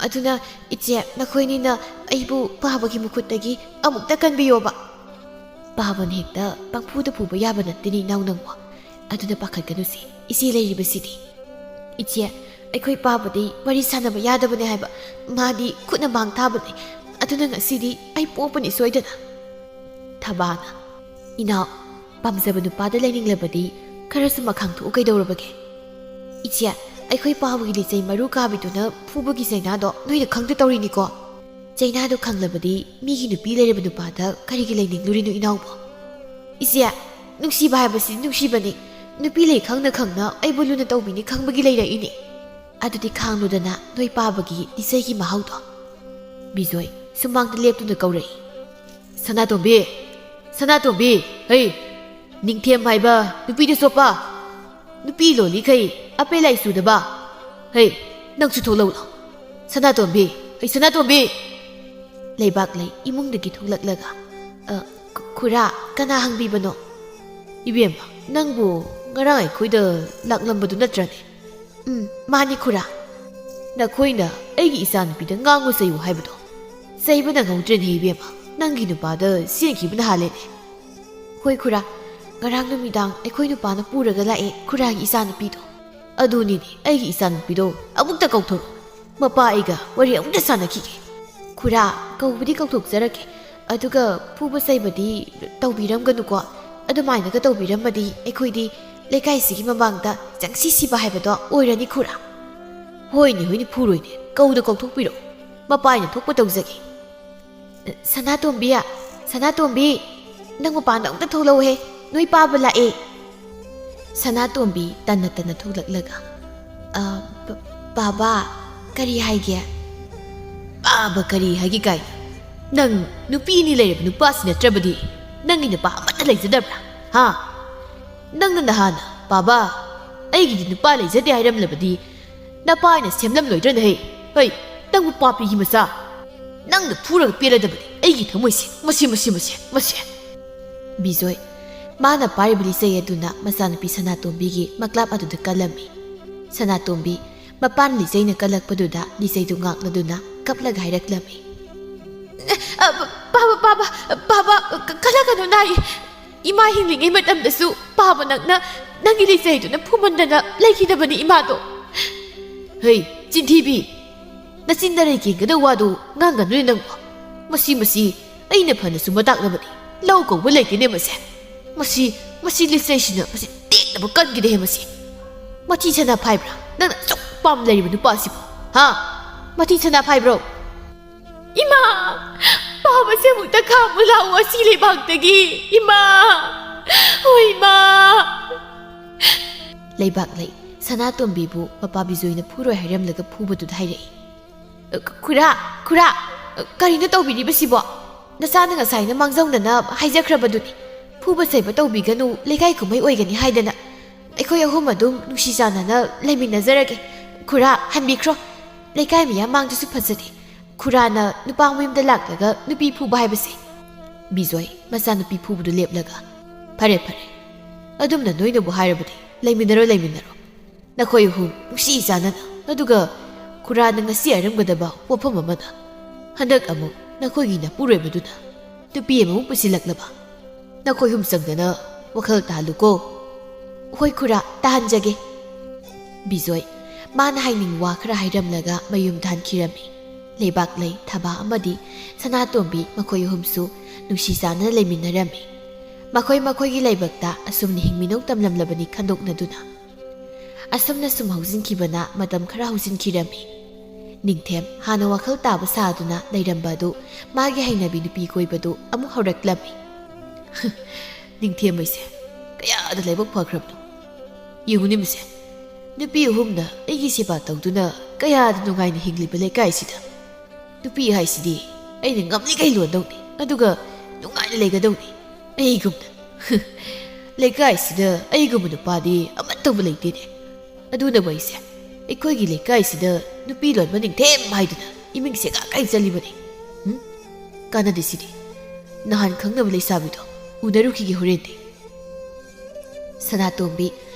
ꯑꯗꯨꯅ ꯏꯆꯦ, ꯅꯈꯣꯏꯅꯤꯅ ꯑꯩꯕꯨ ꯄꯥꯕꯒꯤ ꯃꯈꯨꯠꯇꯒꯤ ꯑꯃꯨꯛꯇ ꯀꯟꯕꯤꯌꯣꯕ꯫" "ꯄꯥꯕꯅ ꯍꯦꯛꯇ ꯄꯪꯐꯨꯗ ꯐꯨꯕ ꯌꯥꯕ ꯅꯠꯇꯦꯅꯦ ꯏꯅꯥꯎ ꯅꯪꯕꯣ꯫ ꯑꯗꯨꯅ ꯄꯥꯈꯠꯀꯅꯨꯁꯦ, ꯏꯆꯦ ꯂꯩꯔꯤꯕꯁꯤꯗꯤ꯫" "ꯏꯆꯦ, ꯑꯩꯈꯣꯏ ꯄꯥꯕꯗꯤ ꯋꯥꯔꯤ ꯁꯥꯟꯅꯕ ꯌꯥꯗꯕꯅꯦ ꯍꯥꯏꯕ꯫ ꯃꯥꯗꯤ ꯈꯨꯠꯅ ꯃꯥꯡ ꯊꯥꯕꯅꯦ꯫ ꯑꯗꯨꯅ ꯉꯁꯤꯗꯤ ꯑꯩ ꯄꯣꯛꯄꯅꯤ ꯁꯣꯏꯗꯅ꯫" ꯊꯕꯥꯅ, "ꯏꯅꯥꯎ, ꯄꯥꯝꯖꯕ ꯅꯨꯄꯥꯗ ꯂꯩꯅꯤꯡꯂꯕꯗꯤ ꯈꯔꯁꯨ ꯃꯈꯥꯡ ꯊꯣꯛꯎ ꯀꯩꯗꯧꯔꯕꯒꯦ?" "ꯏꯆꯦ, ꯑꯩꯈꯣꯏ ꯄꯥꯕꯒꯤ ꯂꯤꯆꯩ ꯃꯔꯨ ꯀꯥꯕꯤꯗꯨꯅ ꯐꯨꯕꯒꯤ ꯆꯩꯅꯥꯗꯣ ꯅꯣꯏꯅ ꯈꯪꯗ ꯇꯧꯔꯤꯅꯤꯀꯣ꯫ ꯆꯩꯅꯥꯗꯣ ꯈꯪꯂꯕꯗꯤ ꯃꯤꯒꯤ ꯅꯨꯄꯤ ꯂꯩꯔꯕ ꯅꯨꯄꯥꯗ ꯀꯔꯤꯒꯤ ꯂꯩꯅꯤꯡꯂꯨꯔꯤꯅꯣ ꯏꯅꯥꯎꯕꯣ?" "ꯏꯆꯦ, ꯅꯨꯡꯁꯤꯕ ꯍꯥꯏꯕꯁꯤ ꯅꯨꯡꯁꯤꯕꯅꯤ꯫ ꯅꯨꯄꯤ ꯂꯩ ꯈꯪꯅ ꯈꯪꯅ ꯑꯩꯕꯨ ꯂꯨꯅ ꯇꯧꯕꯤꯅꯤ ꯈꯪꯕꯒꯤ ꯂꯩꯔꯛꯏꯅꯤ꯫ ꯑꯗꯨꯗꯤ ꯈꯥꯡꯂꯨꯗꯅ ꯅꯣꯏ ꯄꯥꯕꯒꯤ ꯂꯤꯆꯩꯒꯤ ꯃꯍꯥꯎꯗꯣ꯫" ꯕꯤꯖꯣꯏ ꯁꯨꯃꯥꯡꯗ ꯂꯦꯞꯇꯨꯅ ꯀꯧꯔꯛꯏ, "ꯁꯅꯥꯇꯣꯝꯕꯤ! ꯁꯅꯥꯇꯣꯝꯕꯤ! ꯍꯩ! ꯅꯤꯡꯊꯦꯝ ꯍꯥꯏꯕ ꯅꯨꯄꯤꯗꯨ ꯆꯣꯞꯄ!" ꯅꯨꯄꯤ ꯂꯣꯜꯂꯤꯈꯩ ꯑꯄꯦ ꯂꯥꯏ ꯆꯨꯗꯕ? ꯍꯩ, ꯅꯪꯁꯨ ꯊꯣꯛꯂꯛꯎ ꯂꯥꯎ꯫ ꯁꯅꯥꯇꯣꯝꯕꯤ, ꯍꯩ ꯁꯅꯥꯇꯣꯝꯕꯤ!" ꯂꯩꯕꯥꯛꯂꯩ ꯏꯃꯨꯡꯗꯒꯤ ꯊꯣꯛꯂꯛꯂꯒ, "ꯑ, ꯈꯨ-, ꯈꯨꯔꯥ, ꯀꯅꯥ ꯍꯪꯕꯤꯕꯅꯣ?" "ꯏꯕꯦꯝꯃ, ꯅꯪꯕꯨ ꯉꯔꯥꯡ ꯑꯩꯈꯣꯏꯗ ꯂꯥꯛꯂꯝꯕꯗꯨ ꯅꯠꯇ꯭ꯔꯅꯦ?" "ꯎꯝ, ꯃꯥꯅꯤ ꯈꯨꯔꯥ꯫ ꯅꯈꯣꯏꯅ ꯑꯩꯒꯤ ꯏꯆꯥꯅꯨꯄꯤꯗ ꯉꯥꯡꯉꯨ ꯆꯩꯌꯨ ꯍꯥꯏꯕꯗꯣ ꯆꯩꯕ ꯅꯪꯍꯧꯗ꯭ꯔꯦꯅꯦ ꯏꯕꯦꯝꯃ, ꯅꯪꯒꯤ ꯅꯨꯄꯥꯗ ꯆꯦꯟꯈꯤꯕꯅ ꯍꯥꯜꯂꯦꯅꯦ꯫" "ꯍꯣꯏ ꯈꯨꯔꯥ, ꯉꯔꯥꯡ ꯅꯨꯃꯤꯗꯥꯡ ꯑꯩꯈꯣꯏ ꯅꯨꯄꯥꯅ ꯄꯨꯔꯒ ꯂꯥꯛꯑꯦ ꯈꯨꯔꯥꯒꯤ ꯏꯆꯥꯅꯨꯄꯤꯗꯣ꯫" "ꯑꯗꯨꯅꯤꯅꯦ, ꯑꯩꯒꯤ ꯏꯆꯥꯅꯨꯄꯤꯗꯣ ꯑꯃꯨꯛꯇ ꯀꯧꯊꯣꯔꯛꯑꯣ, ꯃꯄꯥ ꯑꯩꯒ ꯋꯥꯔꯤ ꯑꯃꯨꯛꯇ ꯁꯥꯟꯅꯈꯤꯒꯦ꯫" "ꯈꯨꯔꯥ, ꯀꯧꯕꯗꯤ ꯀꯧꯊꯣꯛꯆꯔꯛꯀꯦ, ꯑꯗꯨꯒ ꯐꯨꯕ ꯆꯩꯕꯗꯤ ꯇꯧꯕꯤꯔꯝꯒꯅꯨꯀꯣ꯫ ꯑꯗꯨꯃꯥꯏꯅꯒ ꯇꯧꯕꯤꯔꯝꯃꯗꯤ ꯑꯩꯈꯣꯏꯗꯤ ꯂꯩꯀꯥꯏꯁꯤꯒꯤ ꯃꯃꯥꯡꯗ ꯆꯪꯁꯤ ꯁꯤꯕ ꯍꯥꯏꯕꯗꯣ ꯑꯣꯏꯔꯅꯤ ꯈꯨꯔꯥ꯫" "ꯍꯣꯏꯅꯦ, ꯍꯣꯏꯅꯦ, ꯐꯨꯔꯣꯏꯅꯦ, ꯀꯧꯗ ꯀꯧꯊꯣꯛꯄꯤꯔꯛꯑꯣ, ꯃꯄꯥ ꯑꯩꯅ ꯊꯣꯛꯄ ꯇꯧꯖꯒꯦ꯫" "ꯁꯅꯥꯇꯣꯝꯕꯤ, ꯁꯅꯥꯇꯣꯝꯕꯤ, ꯅꯪ ꯃꯄꯥꯟꯗ ꯑꯃꯨꯛꯇ ꯊꯣꯛꯂꯛꯎꯍꯦ, ꯅꯣꯏ ꯄꯥꯕ ꯂꯥꯛꯑꯦ꯫" ꯁꯅꯥꯇꯣꯝꯕꯤ ꯇꯟꯅ ꯇꯟꯅ ꯊꯣꯛꯂꯛꯂꯒ, "ꯑ, ꯄ-, ꯄꯥꯕ, ꯀꯔꯤ ꯍꯥꯏꯒꯦ?" "ꯄꯥꯕ ꯀꯔꯤ ꯍꯥꯏꯒꯦ ꯀꯥꯏꯅ? ꯅꯪ ꯅꯨꯄꯤ ꯑꯅꯤ ꯂꯩꯔꯕ ꯅꯨꯄꯥꯁꯤ ꯅꯠꯇ꯭ꯔꯕꯗꯤ ꯅꯪꯒꯤ ꯅꯨꯄꯥ ꯑꯃꯠꯇ ꯂꯩꯖꯗꯕ꯭ꯔꯥ? ꯍꯥ? ꯅꯪꯅ ꯅꯍꯥꯟ, 'ꯄꯥꯕ, ꯑꯩꯒꯤꯗꯤ ꯅꯨꯄꯥ ꯂꯩꯖꯗꯦ' ꯍꯥꯏꯔꯝꯂꯕꯗꯤ ꯅꯄꯥ ꯑꯩꯅ ꯁꯦꯝꯂꯝꯂꯣꯏꯗ꯭ꯔꯅꯦ? ꯍꯩ, ꯍꯩ, ꯅꯪꯕꯨ ꯄꯥꯄꯤꯒꯤ ꯃꯆꯥ! ꯅꯪꯅ ꯐꯨꯔꯒ ꯄꯦꯜꯂꯗꯕꯅꯤ ꯑꯩꯒꯤ ꯊꯃꯣꯏꯁꯦ꯫ ꯃꯁꯤ, ꯃꯁꯤ, ꯃꯁꯤ, ꯃꯁꯤ!" ꯕꯤꯖꯣꯏ, ꯃꯥꯅ ꯄꯥꯏꯔꯤꯕ ꯂꯤꯆꯩ ꯑꯗꯨꯅ ꯃꯆꯥꯅꯨꯄꯤ ꯁꯅꯥꯇꯣꯝꯕꯤꯒꯤ ꯃꯀ꯭ꯂꯥꯞ ꯑꯗꯨꯗ ꯀꯜꯂꯝꯃꯤ꯫ ꯁꯅꯥꯇꯣꯝꯕꯤ, ꯃꯄꯥꯅ ꯂꯤꯆꯩꯅ ꯀꯜꯂꯛꯄꯗꯨꯗ ꯂꯤꯆꯩꯗꯨ ꯉꯥꯛꯂꯗꯨꯅ ꯀꯞꯂꯒ ꯍꯥꯏꯔꯛꯂꯝꯃꯤ꯫ "ꯑ, ꯄꯥꯕ, ꯄꯥꯕ, ꯄꯥꯕ, ꯀ-, ꯀꯜꯂꯛꯀꯅꯨ, ꯅꯥꯏ꯫ ꯏꯃꯥ ꯍꯤꯡꯂꯤꯉꯩ ꯃꯇꯝꯗꯁꯨ ꯄꯥꯕ ꯅꯪꯅ ꯅꯪꯒꯤ ꯂꯤꯆꯩꯗꯨꯅ ꯐꯨꯃꯟꯗꯅ ꯂꯩꯈꯤꯗꯕꯅꯤ ꯏꯃꯥꯗꯣ꯫" "ꯍꯩ, ꯆꯤꯟꯊꯤꯕꯤ! ꯅꯆꯤꯟꯗ ꯂꯩ ꯀꯦꯟꯒꯗꯕ ꯋꯥꯗꯨ ꯉꯥꯡꯒꯅꯨꯅꯦ ꯅꯪꯕꯣ꯫ ꯃꯁꯤ, ꯃꯁꯤ ꯑꯩꯅ ꯐꯅꯁꯨ ꯃꯇꯥꯛꯂꯕꯅꯤ꯫ ꯂꯧ ꯀꯧꯕ ꯂꯩꯇꯦꯅꯦ ꯃꯁꯦ꯫ ꯃꯁꯤ, ꯃꯁꯤ ꯂꯤꯆꯩꯁꯤꯅ ꯃꯁꯤ ꯇꯦꯛꯅꯕ ꯀꯟꯈꯤꯗꯦ ꯃꯁꯤ꯫ ꯃꯊꯤ ꯁꯅꯥ ꯐꯥꯏꯕ꯭ꯔꯥ ꯅꯪꯅ ꯑꯁꯨꯛ ꯄꯥꯝ ꯂꯩꯔꯤꯕ ꯅꯨꯄꯥꯁꯤꯕꯨ? ꯍꯥ? ꯃꯊꯤ ꯁꯅꯥ ꯐꯥꯏꯕ꯭ꯔꯣ?" "ꯏꯃꯥ! ꯄꯥꯕꯁꯦ ꯑꯃꯨꯛꯇ ꯈꯥꯝꯃꯨ ꯂꯥꯛꯑꯣ ꯑꯁꯤ ꯂꯩꯕꯥꯛꯇꯒꯤ꯫ ꯏꯃꯥ! ꯍꯣꯏ, ꯏꯃꯥ!" ꯂꯩꯕꯥꯛꯂꯩ ꯁꯅꯥꯇꯣꯝꯕꯤꯕꯨ ꯃꯄꯥ ꯕꯤꯖꯣꯏꯅ ꯐꯨꯔꯣꯏ ꯍꯥꯏꯔꯝꯂꯒ ꯐꯨꯕꯗꯨꯗ ꯍꯥꯏꯔꯛꯏ꯫ "ꯈꯨꯔꯥ, ꯈꯨꯔꯥ, ꯀꯔꯤꯅꯣ ꯇꯧꯕꯤꯔꯤꯕꯁꯤꯕꯣ? ꯅꯆꯥꯅ ꯉꯁꯥꯏꯅ ꯃꯥꯡꯖꯧꯅꯅ ꯍꯥꯏꯖꯈ꯭ꯔꯕꯗꯨꯅꯤ, ꯐꯨꯕ ꯆꯩꯕ ꯇꯧꯕꯤꯒꯅꯨ, ꯂꯩꯀꯥꯏ ꯀꯨꯝꯍꯩ ꯑꯣꯏꯒꯅꯤ ꯍꯥꯏꯗꯅ꯫ ꯑꯩꯈꯣꯏ ꯑꯍꯨꯝ ꯑꯗꯨꯝ ꯅꯨꯡꯁꯤ ꯆꯥꯟꯅꯅ ꯂꯩꯃꯤꯟꯅꯖꯔꯒꯦ꯫ ꯈꯨꯔꯥ, ꯍꯟꯕꯤꯈ꯭ꯔꯣ꯫ ꯂꯩꯀꯥꯏ ꯃꯤꯌꯥꯝ ꯃꯥꯡꯗꯁꯨ ꯐꯖꯗꯦ ꯈꯨꯔꯥꯅ ꯅꯨꯄꯥ ꯃꯌꯨꯝꯗ ꯂꯥꯛꯂꯒ ꯅꯨꯄꯤ ꯐꯨꯕ ꯍꯥꯏꯕꯁꯦ꯫ ꯕꯤꯖꯣꯏ ꯃꯆꯥꯅꯨꯄꯤ ꯐꯨꯕꯗꯨ ꯂꯦꯞꯂꯒ, "ꯐꯔꯦ, ꯐꯔꯦ, ꯑꯗꯨꯝꯅ ꯅꯣꯏꯅꯕꯨ ꯍꯥꯏꯔꯕꯗꯤ ꯂꯩꯃꯤꯟꯅꯔꯣ, ꯂꯩꯃꯤꯟꯅꯔꯣ, ꯅꯈꯣꯏ ꯑꯍꯨꯝ ꯅꯨꯡꯁꯤ ꯆꯥꯟꯅꯅ꯫ ꯑꯗꯨꯒ ꯈꯨꯔꯥꯅ ꯉꯁꯤ ꯍꯥꯏꯔꯝꯒꯗꯕ ꯋꯥꯐꯝ ꯑꯃꯅ, ꯍꯟꯗꯛ ꯑꯃꯨꯛ ꯅꯈꯣꯏꯒꯤ ꯅꯄꯨꯔꯣꯏꯕꯗꯨꯅ ꯅꯨꯄꯤ ꯑꯃꯃꯨꯛ ꯄꯨꯁꯤꯜꯂꯛꯂꯕ꯫ ꯅꯈꯣꯏ ꯑꯍꯨꯝ ꯆꯪꯗꯅ ꯋꯥꯈꯜ ꯇꯥꯍꯜꯂꯨꯀꯣ꯫" "ꯍꯣꯏ ꯈꯨꯔꯥ, ꯇꯥꯍꯟꯖꯒꯦ꯫" ꯕꯤꯖꯣꯏ ꯃꯥꯅ ꯍꯥꯏꯅꯤꯡꯕ ꯋꯥ ꯈꯔ ꯍꯥꯏꯔꯝꯂꯒ ꯃꯌꯨꯝꯗ ꯍꯟꯈꯤꯔꯝꯃꯤ꯫ ꯂꯩꯕꯥꯛꯂꯩ, ꯊꯕꯥ ꯑꯃꯗꯤ ꯁꯅꯥꯇꯣꯝꯕꯤ ꯃꯈꯣꯏ ꯑꯍꯨꯝꯁꯨ ꯅꯨꯡꯁꯤ ꯆꯥꯟꯅꯅ ꯂꯩꯃꯤꯟꯅꯔꯝꯃꯤ꯫ ꯃꯈꯣꯏ ꯃꯈꯣꯏꯒꯤ ꯂꯥꯏꯕꯛꯇ ꯑꯁꯨꯝꯅ ꯍꯤꯡꯃꯤꯅꯧ ꯇꯝꯂꯝꯂꯕꯅꯤ ꯈꯟꯗꯣꯛꯅꯗꯨꯅ꯫ ꯑꯁꯨꯝꯅ ꯁꯨꯝ ꯍꯧꯖꯤꯟꯈꯤꯕꯅ ꯃꯇꯝ ꯈꯔ ꯍꯧꯖꯤꯟꯈꯤꯔꯝꯃꯤ꯫ ꯅꯤꯡꯊꯦꯝ ꯍꯥꯟꯅ ꯋꯥꯈꯜ ꯇꯥꯕ ꯁꯥꯗꯨꯅ ꯂꯩꯔꯝꯕ ꯑꯗꯨ ꯃꯥꯒꯤ ꯍꯩꯅꯕꯤ ꯅꯨꯄꯤ ꯀꯣꯏꯕꯗꯨ ꯑꯃꯨꯛ ꯍꯧꯔꯛꯂꯝꯃꯤ꯫ "ꯅꯤꯡꯊꯦꯝ ꯑꯩꯁꯦ ꯀꯌꯥꯗ ꯂꯥꯏꯕꯛ ꯐꯈ꯭ꯔꯕꯅꯣ꯫ ꯌꯦꯡꯉꯨꯅꯦ ꯃꯁꯦ, ꯅꯨꯄꯤ ꯑꯍꯨꯝꯅ ꯑꯩꯒꯤ ꯁꯦꯕꯥ ꯇꯧꯗꯨꯅ ꯀꯌꯥꯗ ꯅꯨꯡꯉꯥꯏꯅ ꯍꯤꯡꯂꯤꯕ ꯂꯩꯀꯥꯏꯁꯤꯗ꯫ ꯅꯨꯄꯤ ꯍꯥꯏꯁꯤꯗꯤ ꯑꯩꯅ ꯉꯝꯂꯤꯈꯩ ꯂꯣꯟꯗꯧꯅꯤ, ꯑꯗꯨꯒ ꯅꯨꯡꯉꯥꯏꯅ ꯂꯩꯒꯗꯧꯅꯤ꯫ ꯑꯩꯒꯨꯝꯅ, ꯂꯩꯀꯥꯏꯁꯤꯗ ꯑꯩꯒꯨꯝꯕ ꯅꯨꯄꯥꯗꯤ ꯑꯃꯠꯇꯕꯨ ꯂꯩꯇꯦꯅꯦ꯫ ꯑꯗꯨꯅꯕꯨ ꯑꯩꯁꯦ ꯑꯩꯈꯣꯏꯒꯤ ꯂꯩꯀꯥꯏꯁꯤꯗ ꯅꯨꯄꯤ ꯂꯣꯟꯕ ꯅꯤꯡꯊꯦꯝ ꯍꯥꯏꯗꯨꯅ ꯏꯃꯤꯡ ꯁꯦꯒꯥ ꯀꯥꯏ ꯆꯠꯂꯤꯕꯅꯤ꯫ ꯍꯨꯝ? ꯀꯥꯟꯅꯗꯦ ꯁꯤꯗꯤ꯫ ꯅꯍꯥꯟ ꯈꯪꯅꯕ ꯂꯩꯁꯥꯕꯤꯗꯣ ꯎꯅꯔꯨꯈꯤꯒꯦ ꯍꯣꯔꯦꯟꯗꯤ꯫" ꯁꯅꯥꯇꯣꯝꯕꯤ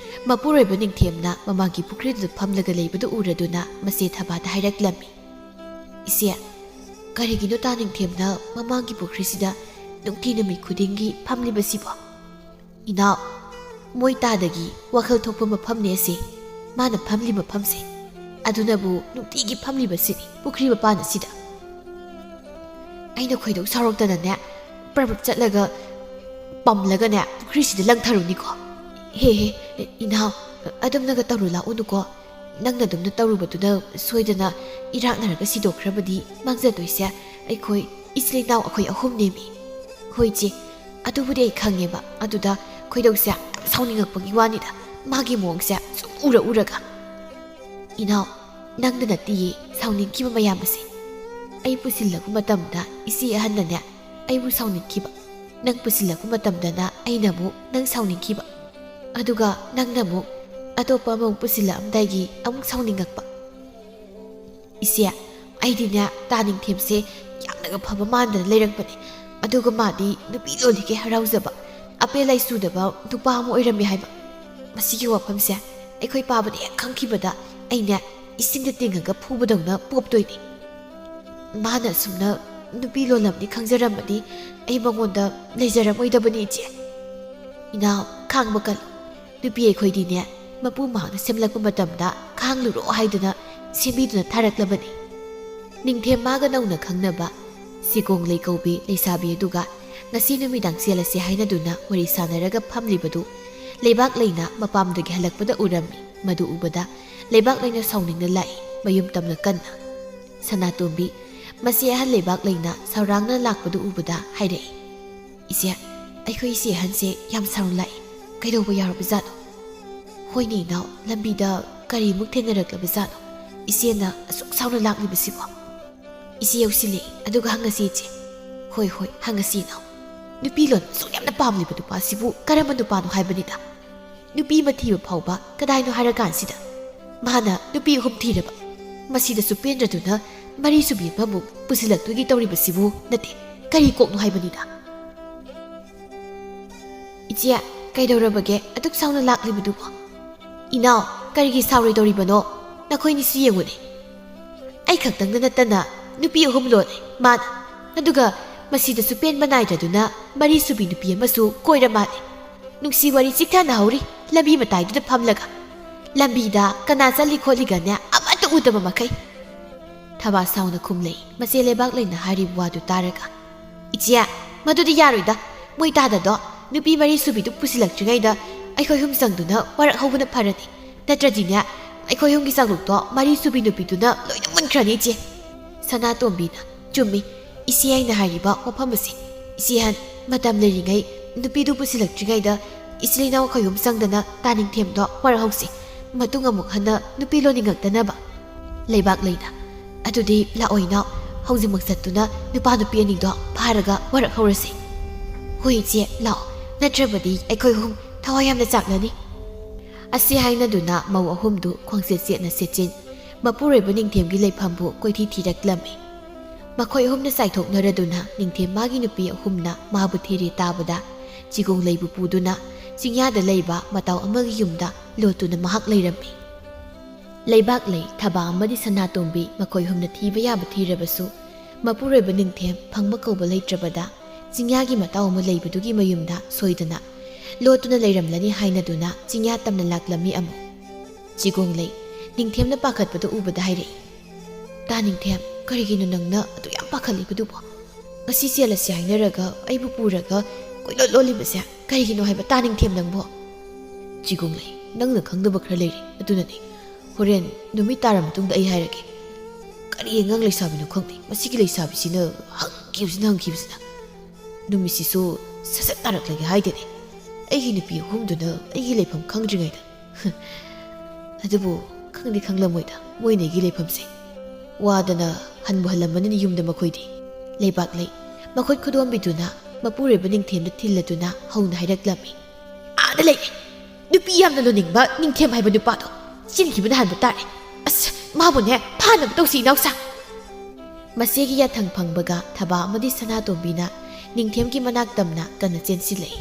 ꯃꯄꯨꯔꯣꯏꯕ ꯅꯤꯡꯊꯦꯝꯅ ꯃꯃꯥꯡꯒꯤ ꯄꯨꯈ꯭ꯔꯤꯗꯨꯗ ꯐꯝꯂꯒ ꯂꯩꯕꯗꯨ ꯎꯔꯗꯨꯅ ꯃꯆꯦ ꯊꯕꯥꯗ ꯍꯥꯏꯔꯛꯂꯝꯃꯤ꯫ "ꯏꯆꯦ, ꯀꯔꯤꯒꯤꯅꯣ ꯇꯥ ꯅꯤꯡꯊꯦꯝꯅ ꯃꯃꯥꯡꯒꯤ ꯄꯨꯈ꯭ꯔꯤꯁꯤꯗ ꯅꯨꯡꯇꯤ ꯅꯨꯃꯤꯠ ꯈꯨꯗꯤꯡꯒꯤ ꯐꯝꯂꯤꯕꯁꯤꯕꯣ?" "ꯏꯅꯥꯎ, ꯃꯣꯏ ꯇꯥꯗꯒꯤ ꯋꯥꯈꯜ ꯊꯣꯛꯄ ꯃꯐꯝꯅꯦ ꯑꯁꯤ꯫ ꯃꯥꯅ ꯐꯝꯂꯤ ꯃꯐꯝꯁꯦ꯫ ꯑꯗꯨꯅꯕꯨ ꯅꯨꯡꯇꯤꯒꯤ ꯐꯝꯂꯤꯕꯁꯤꯅꯤ ꯄꯨꯈ꯭ꯔꯤ ꯃꯄꯥꯟ ꯑꯁꯤꯗ꯫" ꯑꯩꯅ ꯈꯣꯏꯗꯧ ꯁꯥꯎꯔꯛꯇꯅꯅꯦ, ꯄ꯭ꯔꯞ ꯄ꯭ꯔꯞ ꯆꯠꯂꯒ ꯄꯝꯂꯒꯅꯦ, ꯄꯨꯈ꯭ꯔꯤꯁꯤꯗ ꯂꯪꯊꯔꯨꯅꯤꯀꯣ꯫ "ꯍꯦ ꯍꯦ, ꯏꯅꯥꯎ, ꯑꯗꯨꯝꯅꯒ ꯇꯧꯔꯨ ꯂꯥꯛꯎꯅꯨꯀꯣ꯫ ꯅꯪꯅ ꯑꯗꯨꯝꯅ ꯇꯧꯔꯨꯕꯗꯨꯅ ꯁꯣꯏꯗꯅ ꯏꯔꯥꯛꯅꯔꯒ ꯁꯤꯗꯣꯛꯈ꯭ꯔꯕꯗꯤ ꯃꯥꯡꯖꯗꯣꯏꯁꯦ ꯑꯩꯈꯣꯏ ꯏꯆꯤꯜ ꯏꯅꯥꯎ ꯑꯩꯈꯣꯏ ꯑꯍꯨꯝꯅꯦꯃꯤ꯫" "ꯍꯣꯏ ꯏꯆꯦ, ꯑꯗꯨꯕꯨꯗꯤ ꯑꯩ ꯈꯪꯉꯦꯕ꯫ ꯑꯗꯨꯗ ꯈꯣꯏꯗꯧꯁꯦ ꯁꯥꯎꯅꯤꯡꯉꯛꯄꯒꯤ ꯋꯥꯅꯤꯗ, ꯃꯥꯒꯤ ꯃꯑꯣꯡꯁꯦ ꯁꯨꯝ ꯎꯔ ꯎꯔꯒ꯫" "ꯏꯅꯥꯎ, ꯅꯪꯗ ꯅꯠꯇꯤꯌꯦ ꯁꯥꯎꯅꯤꯡꯈꯤꯕ ꯃꯌꯥꯝ ꯑꯁꯦ꯫ ꯑꯩ ꯄꯨꯁꯤꯜꯂꯛꯄ ꯃꯇꯝꯗ ꯏꯆꯦ ꯑꯍꯟꯅꯅꯦ ꯑꯩꯕꯨ ꯁꯥꯎꯅꯤꯡꯈꯤꯕ, ꯅꯪ ꯄꯨꯁꯤꯜꯂꯛꯄ ꯃꯇꯝꯗꯅ ꯑꯩꯅ ꯑꯃꯨꯛ ꯅꯪ ꯁꯥꯎꯅꯤꯡꯈꯤꯕ꯫ ꯑꯗꯨꯒ ꯅꯪꯅ ꯑꯃꯨꯛ ꯑꯇꯣꯞꯄ ꯑꯃꯃꯨꯛ ꯄꯨꯁꯤꯜꯂꯛꯑꯝꯗꯥꯏꯒꯤ ꯑꯃꯨꯛ ꯁꯥꯎꯅꯤꯡꯉꯛꯄ꯫ "ꯏꯆꯦ, ꯑꯩꯗꯤꯅꯦ, ꯇꯥ ꯅꯤꯡꯊꯦꯝꯁꯦ ꯌꯥꯝꯅꯒ ꯐꯕ ꯃꯥꯟꯗꯅ ꯂꯩꯔꯛꯄꯅꯦ꯫ ꯑꯗꯨꯒ ꯃꯥꯗꯤ ꯅꯨꯄꯤ ꯂꯣꯜꯂꯤꯒꯦ ꯍꯔꯥꯎꯖꯕ, ꯑꯄꯦ ꯂꯩ ꯆꯨꯗꯕ ꯅꯨꯄꯥ ꯑꯃ ꯑꯣꯏꯔꯝꯃꯦ ꯍꯥꯏꯕ꯫ ꯃꯁꯤꯒꯤ ꯋꯥꯐꯝꯁꯦ ꯑꯩꯈꯣꯏ ꯄꯥꯕꯅ ꯍꯦꯛ ꯈꯪꯈꯤꯕꯗ ꯑꯩꯅꯦ ꯏꯁꯤꯡꯗ ꯇꯤꯡꯉꯒ ꯐꯨꯕꯗꯧꯅ ꯄꯣꯞꯇꯣꯏꯅꯦ꯫ ꯃꯥꯅ ꯑꯁꯨꯝꯅ ꯅꯨꯄꯤ ꯂꯣꯜꯂꯝꯅꯤ ꯈꯪꯖꯔꯝꯃꯗꯤ ꯑꯩ ꯃꯉꯣꯟꯗ ꯂꯩꯖꯔꯝꯃꯣꯏꯗꯕꯅꯤ, ꯏꯆꯦ꯫" "ꯏꯅꯥꯎ, ꯈꯥꯡꯕ ꯀꯜꯂꯨ꯫ ꯅꯨꯄꯤ ꯑꯩꯈꯣꯏꯗꯤꯅꯦ, ꯃꯄꯨ ꯃꯍꯥꯛꯅ ꯁꯦꯝꯂꯛꯄ ꯃꯇꯝꯗ ꯈꯥꯡꯂꯨꯔꯣ ꯍꯥꯏꯗꯨꯅ ꯁꯦꯝꯕꯤꯗꯨꯅ ꯊꯥꯔꯛꯂꯕꯅꯤ꯫" ꯅꯤꯡꯊꯦꯝ ꯃꯥꯒ ꯅꯧꯅ ꯈꯪꯅꯕ ꯁꯤꯒꯣꯡ ꯂꯩ ꯀꯧꯕꯤ ꯂꯩꯁꯥꯕꯤ ꯑꯗꯨꯒ ꯉꯁꯤ ꯅꯨꯃꯤꯗꯥꯡ ꯆꯦꯜꯂꯁꯤ ꯍꯥꯏꯅꯗꯨꯅ ꯋꯥꯔꯤ ꯁꯥꯟꯅꯔꯒ ꯐꯝꯂꯤꯕꯗꯨ ꯂꯩꯕꯥꯛ ꯂꯩꯅ ꯃꯄꯥꯝꯗꯒꯤ ꯍꯜꯂꯛꯄꯗ ꯎꯔꯝꯃꯤ꯫ ꯃꯗꯨ ꯎꯕꯗ ꯂꯩꯕꯥꯛ ꯂꯩꯅ ꯁꯥꯎꯅꯤꯡꯅ ꯂꯥꯛꯏ꯫ ꯃꯌꯨꯝ ꯇꯝꯅ ꯀꯟꯅ꯫ ꯁꯅꯥꯇꯣꯝꯕꯤ, ꯃꯁꯤ ꯑꯍꯜ ꯂꯩꯕꯥꯛ ꯂꯩꯅ ꯁꯧꯔꯥꯡꯅ ꯂꯥꯛꯄꯗꯨ ꯎꯕꯗ ꯍꯥꯏꯔꯛꯏ, "ꯏꯆꯦ, ꯑꯩꯈꯣꯏ ꯏꯆꯦ ꯑꯍꯟꯁꯦ ꯌꯥꯝ ꯁꯥꯎꯅ ꯂꯥꯛꯏ꯫ ꯀꯩꯗꯧꯕ ꯌꯥꯎꯔꯕꯖꯥꯠꯅꯣ?" "ꯍꯣꯏꯅꯦ ꯏꯅꯥꯎ, ꯂꯝꯕꯤꯗ ꯀꯔꯤꯃꯨꯛ ꯊꯦꯡꯅꯔꯛꯂꯕꯖꯥꯠꯅꯣ ꯏꯆꯦꯅ ꯑꯁꯨꯛ ꯁꯥꯎꯅ ꯂꯥꯛꯂꯤꯕꯁꯤꯕꯣ?" "ꯏꯆꯦ ꯌꯧꯁꯤꯜꯂꯛꯏ, ꯑꯗꯨꯒ ꯍꯪꯉꯁꯤ ꯏꯆꯦ꯫" "ꯍꯣꯏ, ꯍꯣꯏ, ꯍꯪꯉꯁꯤ ꯏꯅꯥꯎ꯫ ꯅꯨꯄꯤ ꯂꯣꯟ ꯑꯁꯨꯛ ꯌꯥꯝꯅ ꯄꯥꯝꯂꯤꯕ ꯅꯨꯄꯥꯁꯤꯕꯨ ꯀꯔꯝꯕ ꯅꯨꯄꯥꯅꯣ ꯍꯥꯏꯕꯅꯤꯗ? ꯅꯨꯄꯤ ꯑꯃ ꯊꯤꯕ ꯐꯥꯎꯕ ꯀꯗꯥꯏꯅꯣ ꯍꯥꯏꯔꯀꯥꯟꯁꯤꯗ ꯃꯥꯅ ꯅꯨꯄꯤ ꯑꯍꯨꯝ ꯊꯤꯔꯕ꯫ ꯃꯁꯤꯗꯁꯨ ꯄꯦꯟꯗ꯭ꯔꯗꯨꯅ ꯃꯔꯤ ꯁꯨꯕꯤ ꯑꯃꯃꯨꯛ ꯄꯨꯁꯤꯜꯂꯛꯇꯣꯏꯒꯤ ꯇꯧꯔꯤꯕꯁꯤꯕꯨ ꯅꯠꯇꯦ, ꯀꯔꯤ ꯀꯣꯛꯅꯣ ꯍꯥꯏꯕꯅꯤꯗ?" "ꯏꯆꯦ, ꯀꯩꯗꯧꯔꯕꯒꯦ ꯑꯗꯨꯛ ꯁꯥꯎꯅ ꯂꯥꯛꯂꯤꯕꯗꯨꯕꯣ?" "ꯏꯅꯥꯎ, ꯀꯔꯤꯒꯤ ꯁꯥꯎꯔꯣꯏꯗꯧꯔꯤꯕꯅꯣ? ꯅꯈꯣꯏꯅꯤꯁꯨ ꯌꯦꯡꯉꯨꯅꯦ꯫ ꯑꯩ ꯈꯛꯇꯪꯗ ꯅꯠꯇꯅ ꯅꯨꯄꯤ ꯑꯍꯨꯝ ꯂꯣꯜꯂꯦ ꯃꯥꯅ꯫ ꯑꯗꯨꯒ ꯃꯁꯤꯗꯁꯨ ꯄꯦꯟꯕ ꯅꯥꯏꯗ꯭ꯔꯗꯨꯅ ꯃꯔꯤ ꯁꯨꯕꯤ ꯅꯨꯄꯤ ꯑꯃꯁꯨ ꯀꯣꯏꯔ ꯃꯥꯜꯂꯦ꯫ ꯅꯨꯡꯁꯤ ꯋꯥꯔꯤ ꯆꯤꯛꯊꯅꯍꯧꯔꯤ ꯂꯝꯕꯤ ꯃꯇꯥꯏꯗꯨꯗ ꯐꯝꯂꯒ꯫ ꯂꯝꯕꯤꯗ ꯀꯅꯥ ꯆꯠꯂꯤ ꯈꯣꯠꯂꯤꯒꯅꯦ ꯑꯃꯠꯇ ꯎꯗꯕ ꯃꯈꯩ꯫" ꯊꯕꯥ ꯁꯥꯎꯅ ꯈꯨꯝꯂꯛꯏ ꯃꯆꯦ ꯂꯩꯕꯥꯛ ꯂꯩꯅ ꯍꯥꯏꯔꯤꯕ ꯋꯥꯗꯨ ꯇꯥꯔꯒ꯫ "ꯏꯆꯦ, ꯃꯗꯨꯗꯤ ꯌꯥꯔꯣꯏꯗ꯫ ꯃꯣꯏ ꯇꯥꯗꯗꯣ ꯅꯨꯄꯤ ꯃꯔꯤ ꯁꯨꯕꯤꯗꯨ ꯄꯨꯁꯤꯜꯂꯛꯇ꯭ꯔꯤꯉꯩꯗ ꯑꯩꯈꯣꯏ ꯑꯍꯨꯝ ꯆꯪꯗꯨꯅ ꯋꯥꯔꯛ ꯍꯧꯕꯅ ꯐꯔꯅꯤ꯫ ꯅꯠꯇ꯭ꯔꯗꯤꯅꯦ, ꯑꯩꯈꯣꯏ ꯑꯍꯨꯝꯒꯤ ꯆꯥꯛꯂꯨꯛꯇꯣ ꯃꯔꯤ ꯁꯨꯕꯤ ꯅꯨꯄꯤꯗꯨꯅ ꯂꯣꯏꯅ ꯃꯨꯟꯈ꯭ꯔꯅꯤ, ꯏꯆꯦ꯫" ꯁꯅꯥꯇꯣꯝꯕꯤꯅ, "ꯆꯨꯝꯃꯤ, ꯏꯆꯦ ꯑꯩꯅ ꯍꯥꯏꯔꯤꯕ ꯋꯥꯐꯝ ꯑꯁꯤ꯫ ꯏꯆꯦ ꯑꯍꯟ, ꯃꯇꯝ ꯂꯩꯔꯤꯉꯩ ꯅꯨꯄꯤꯗꯨ ꯄꯨꯁꯤꯜꯂꯛꯇ꯭ꯔꯤꯉꯩꯗ ꯏꯆꯤꯜ ꯏꯅꯥꯎ ꯑꯩꯈꯣꯏ ꯑꯍꯨꯝ ꯆꯪꯗꯅ ꯇꯥꯅꯤꯡꯊꯦꯝꯗꯣ ꯋꯥꯔꯛꯍꯧꯁꯤ꯫ ꯃꯇꯨꯡ ꯑꯃꯨꯛ ꯍꯟꯅ ꯅꯨꯄꯤ ꯂꯣꯟꯅꯤꯡꯉꯛꯇꯅꯕ꯫" ꯂꯩꯕꯥꯛ ꯂꯩꯅ, "ꯑꯗꯨꯗꯤ ꯂꯥꯛꯑꯣ ꯏꯅꯥꯎ, ꯍꯧꯖꯤꯛꯃꯛ ꯆꯠꯇꯨꯅ ꯅꯨꯄꯥ ꯅꯨꯄꯤ ꯑꯅꯤꯗꯣ ꯐꯥꯔꯒ ꯋꯥꯔꯛ ꯍꯧꯔꯁꯤ꯫" "ꯍꯣꯏ ꯏꯆꯦ, ꯂꯥꯛꯑꯣ, ꯅꯠꯇ꯭ꯔꯕꯗꯤ ꯑꯩꯈꯣꯏ ꯑꯍꯨꯝ ꯊꯋꯥꯏ ꯌꯥꯝꯅ ꯆꯥꯛꯅꯅꯤ꯫ ꯑꯁꯤ ꯍꯥꯏꯅꯗꯨꯅ ꯃꯧ ꯑꯍꯨꯝꯗꯨ ꯈꯣꯡꯆꯦꯠ ꯆꯦꯠꯅ ꯁꯦꯠꯆꯤꯟ ꯃꯄꯨꯔꯣꯏꯕ ꯅꯤꯡꯊꯦꯝꯒꯤ ꯂꯩꯐꯝꯕꯨ ꯀꯣꯏꯊꯤ ꯊꯤꯔꯛꯂꯝꯃꯤ꯫ ꯃꯈꯣꯏ ꯑꯍꯨꯝꯅ ꯆꯥꯏꯊꯣꯛꯅꯔꯗꯨꯅ ꯅꯤꯡꯊꯦꯝ ꯃꯥꯒꯤ ꯅꯨꯄꯤ ꯑꯍꯨꯝꯅ ꯃꯥꯕꯨ ꯊꯤꯔꯦ ꯇꯥꯕꯗ ꯆꯤꯒꯣꯡꯂꯩꯕꯨ ꯄꯨꯗꯨꯅ ꯆꯤꯡꯌꯥꯗ ꯂꯩꯕ ꯃꯇꯥꯎ ꯑꯃꯒꯤ ꯌꯨꯝꯗ ꯂꯣꯠꯇꯨꯅ ꯃꯍꯥꯛ ꯂꯩꯔꯝꯃꯤ꯫ ꯂꯩꯕꯥꯛꯂꯩ, ꯊꯕꯥ ꯑꯃꯗꯤ ꯁꯅꯥꯇꯣꯝꯕꯤ ꯃꯈꯣꯏ ꯑꯍꯨꯝꯅ ꯊꯤꯕ ꯌꯥꯕ ꯊꯤꯔꯕꯁꯨ ꯃꯄꯨꯔꯣꯏꯕ ꯅꯤꯡꯊꯦꯝ ꯐꯪꯕ ꯀꯧꯕ ꯂꯩꯇ꯭ꯔꯕꯗ ꯆꯤꯡꯌꯥꯒꯤ ꯃꯇꯥꯎ ꯑꯃ ꯂꯩꯕꯗꯨꯒꯤ ꯃꯌꯨꯝꯗ ꯁꯣꯏꯗꯅ ꯂꯣꯠꯇꯨꯅ ꯂꯩꯔꯝꯂꯅꯤ ꯍꯥꯏꯅꯗꯨꯅ ꯆꯤꯡꯌꯥ ꯇꯝꯅ ꯂꯥꯛꯂꯝꯃꯤ ꯑꯃꯨꯛ꯫ ꯆꯤꯒꯣꯡꯂꯩ ꯅꯤꯡꯊꯦꯝꯅ ꯄꯥꯈꯠꯄꯗꯨ ꯎꯕꯗ ꯍꯥꯏꯔꯛꯏ, "ꯇꯥ ꯅꯤꯡꯊꯦꯝ, ꯀꯔꯤꯒꯤꯅꯣ ꯅꯪꯅ ꯑꯗꯨ ꯌꯥꯝ ꯄꯥꯈꯠꯂꯤꯕꯗꯨꯕꯣ? ꯉꯁꯤ ꯆꯦꯜꯂꯁꯤ ꯍꯥꯏꯅꯔꯒ ꯑꯩꯕꯨ ꯄꯨꯔꯒ ꯀꯣꯏꯂꯣꯠ ꯂꯣꯠꯂꯤꯕꯁꯦ ꯀꯔꯤꯒꯤꯅꯣ ꯍꯥꯏꯕ, ꯇꯥ ꯅꯤꯡꯊꯦꯝ ꯅꯪꯕꯣ?" "ꯆꯤꯒꯣꯡꯂꯩ, ꯅꯪꯅ ꯈꯪꯗꯕ ꯈꯔ ꯂꯩꯔꯤ, ꯑꯗꯨꯅꯅꯤ꯫ ꯍꯣꯔꯦꯟ ꯅꯨꯃꯤꯠ ꯇꯥꯔ ꯃꯇꯨꯡꯗ ꯑꯩ ꯍꯥꯏꯔꯒꯦ꯫ ꯀꯔꯤ ꯑꯉꯥꯡ ꯂꯩꯁꯥꯕꯤꯅꯣ ꯈꯪꯗꯦ, ꯃꯁꯤꯒꯤ ꯂꯩꯁꯥꯕꯤꯁꯤꯅ ꯍꯪꯈꯤꯕꯁꯤꯅ ꯍꯪꯈꯤꯕꯁꯤꯅ꯫ ꯅꯨꯃꯤꯠꯁꯤꯁꯨ ꯁꯠ ꯁꯠ ꯇꯥꯔꯛꯂꯒꯦ ꯍꯥꯏꯗꯦꯅꯦ꯫ ꯑꯩꯒꯤ ꯅꯨꯄꯤ ꯑꯍꯨꯝꯗꯨꯅ ꯑꯩꯒꯤ ꯂꯩꯐꯝ ꯈꯪꯗ꯭ꯔꯤꯉꯩꯗ꯫ ꯑꯗꯨꯕꯨ ꯈꯪꯗꯤ ꯈꯪꯂꯝꯃꯣꯏꯗ ꯃꯣꯏꯅ ꯑꯩꯒꯤ ꯂꯩꯐꯝꯁꯦ꯫ ꯋꯥꯗꯅ ꯍꯟꯕꯨ ꯍꯜꯂꯝꯃꯅꯤꯅꯦ ꯌꯨꯝꯗ ꯃꯈꯣꯏꯗꯤ꯫" ꯂꯩꯕꯥꯛꯂꯩ ꯃꯈꯨꯠ ꯈꯨꯗꯣꯝꯕꯤꯗꯨꯅ ꯃꯄꯨꯔꯣꯏꯕ ꯅꯤꯡꯊꯦꯝꯗ ꯊꯤꯜꯂꯗꯨꯅ ꯍꯧꯅ ꯍꯥꯏꯔꯛꯂꯝꯃꯤ꯫ "ꯑꯥꯗ ꯂꯩꯔꯦ꯫ ꯅꯨꯄꯤ ꯌꯥꯝꯅ ꯂꯣꯟꯅꯤꯡꯕ ꯅꯤꯡꯊꯦꯝ ꯍꯥꯏꯕ ꯅꯨꯄꯥꯗꯣ꯫ ꯆꯦꯟꯈꯤꯕꯅ ꯍꯥꯟꯕ ꯇꯥꯔꯦ꯫ ꯑꯁ, ꯃꯥꯕꯨꯅꯦ ꯐꯥꯅꯕ ꯇꯧꯁꯤ ꯏꯅꯥꯎꯁꯥ꯫" ꯃꯁꯤꯒꯤ ꯌꯥꯊꯪ ꯐꯪꯕꯒ ꯊꯕꯥ ꯑꯃꯗꯤ ꯁꯅꯥꯇꯣꯝꯕꯤꯅ ꯅꯤꯡꯊꯦꯝꯒꯤ ꯃꯅꯥꯛ ꯇꯝꯅ ꯀꯟꯅ ꯆꯦꯟꯁꯤꯜꯂꯛꯏ꯫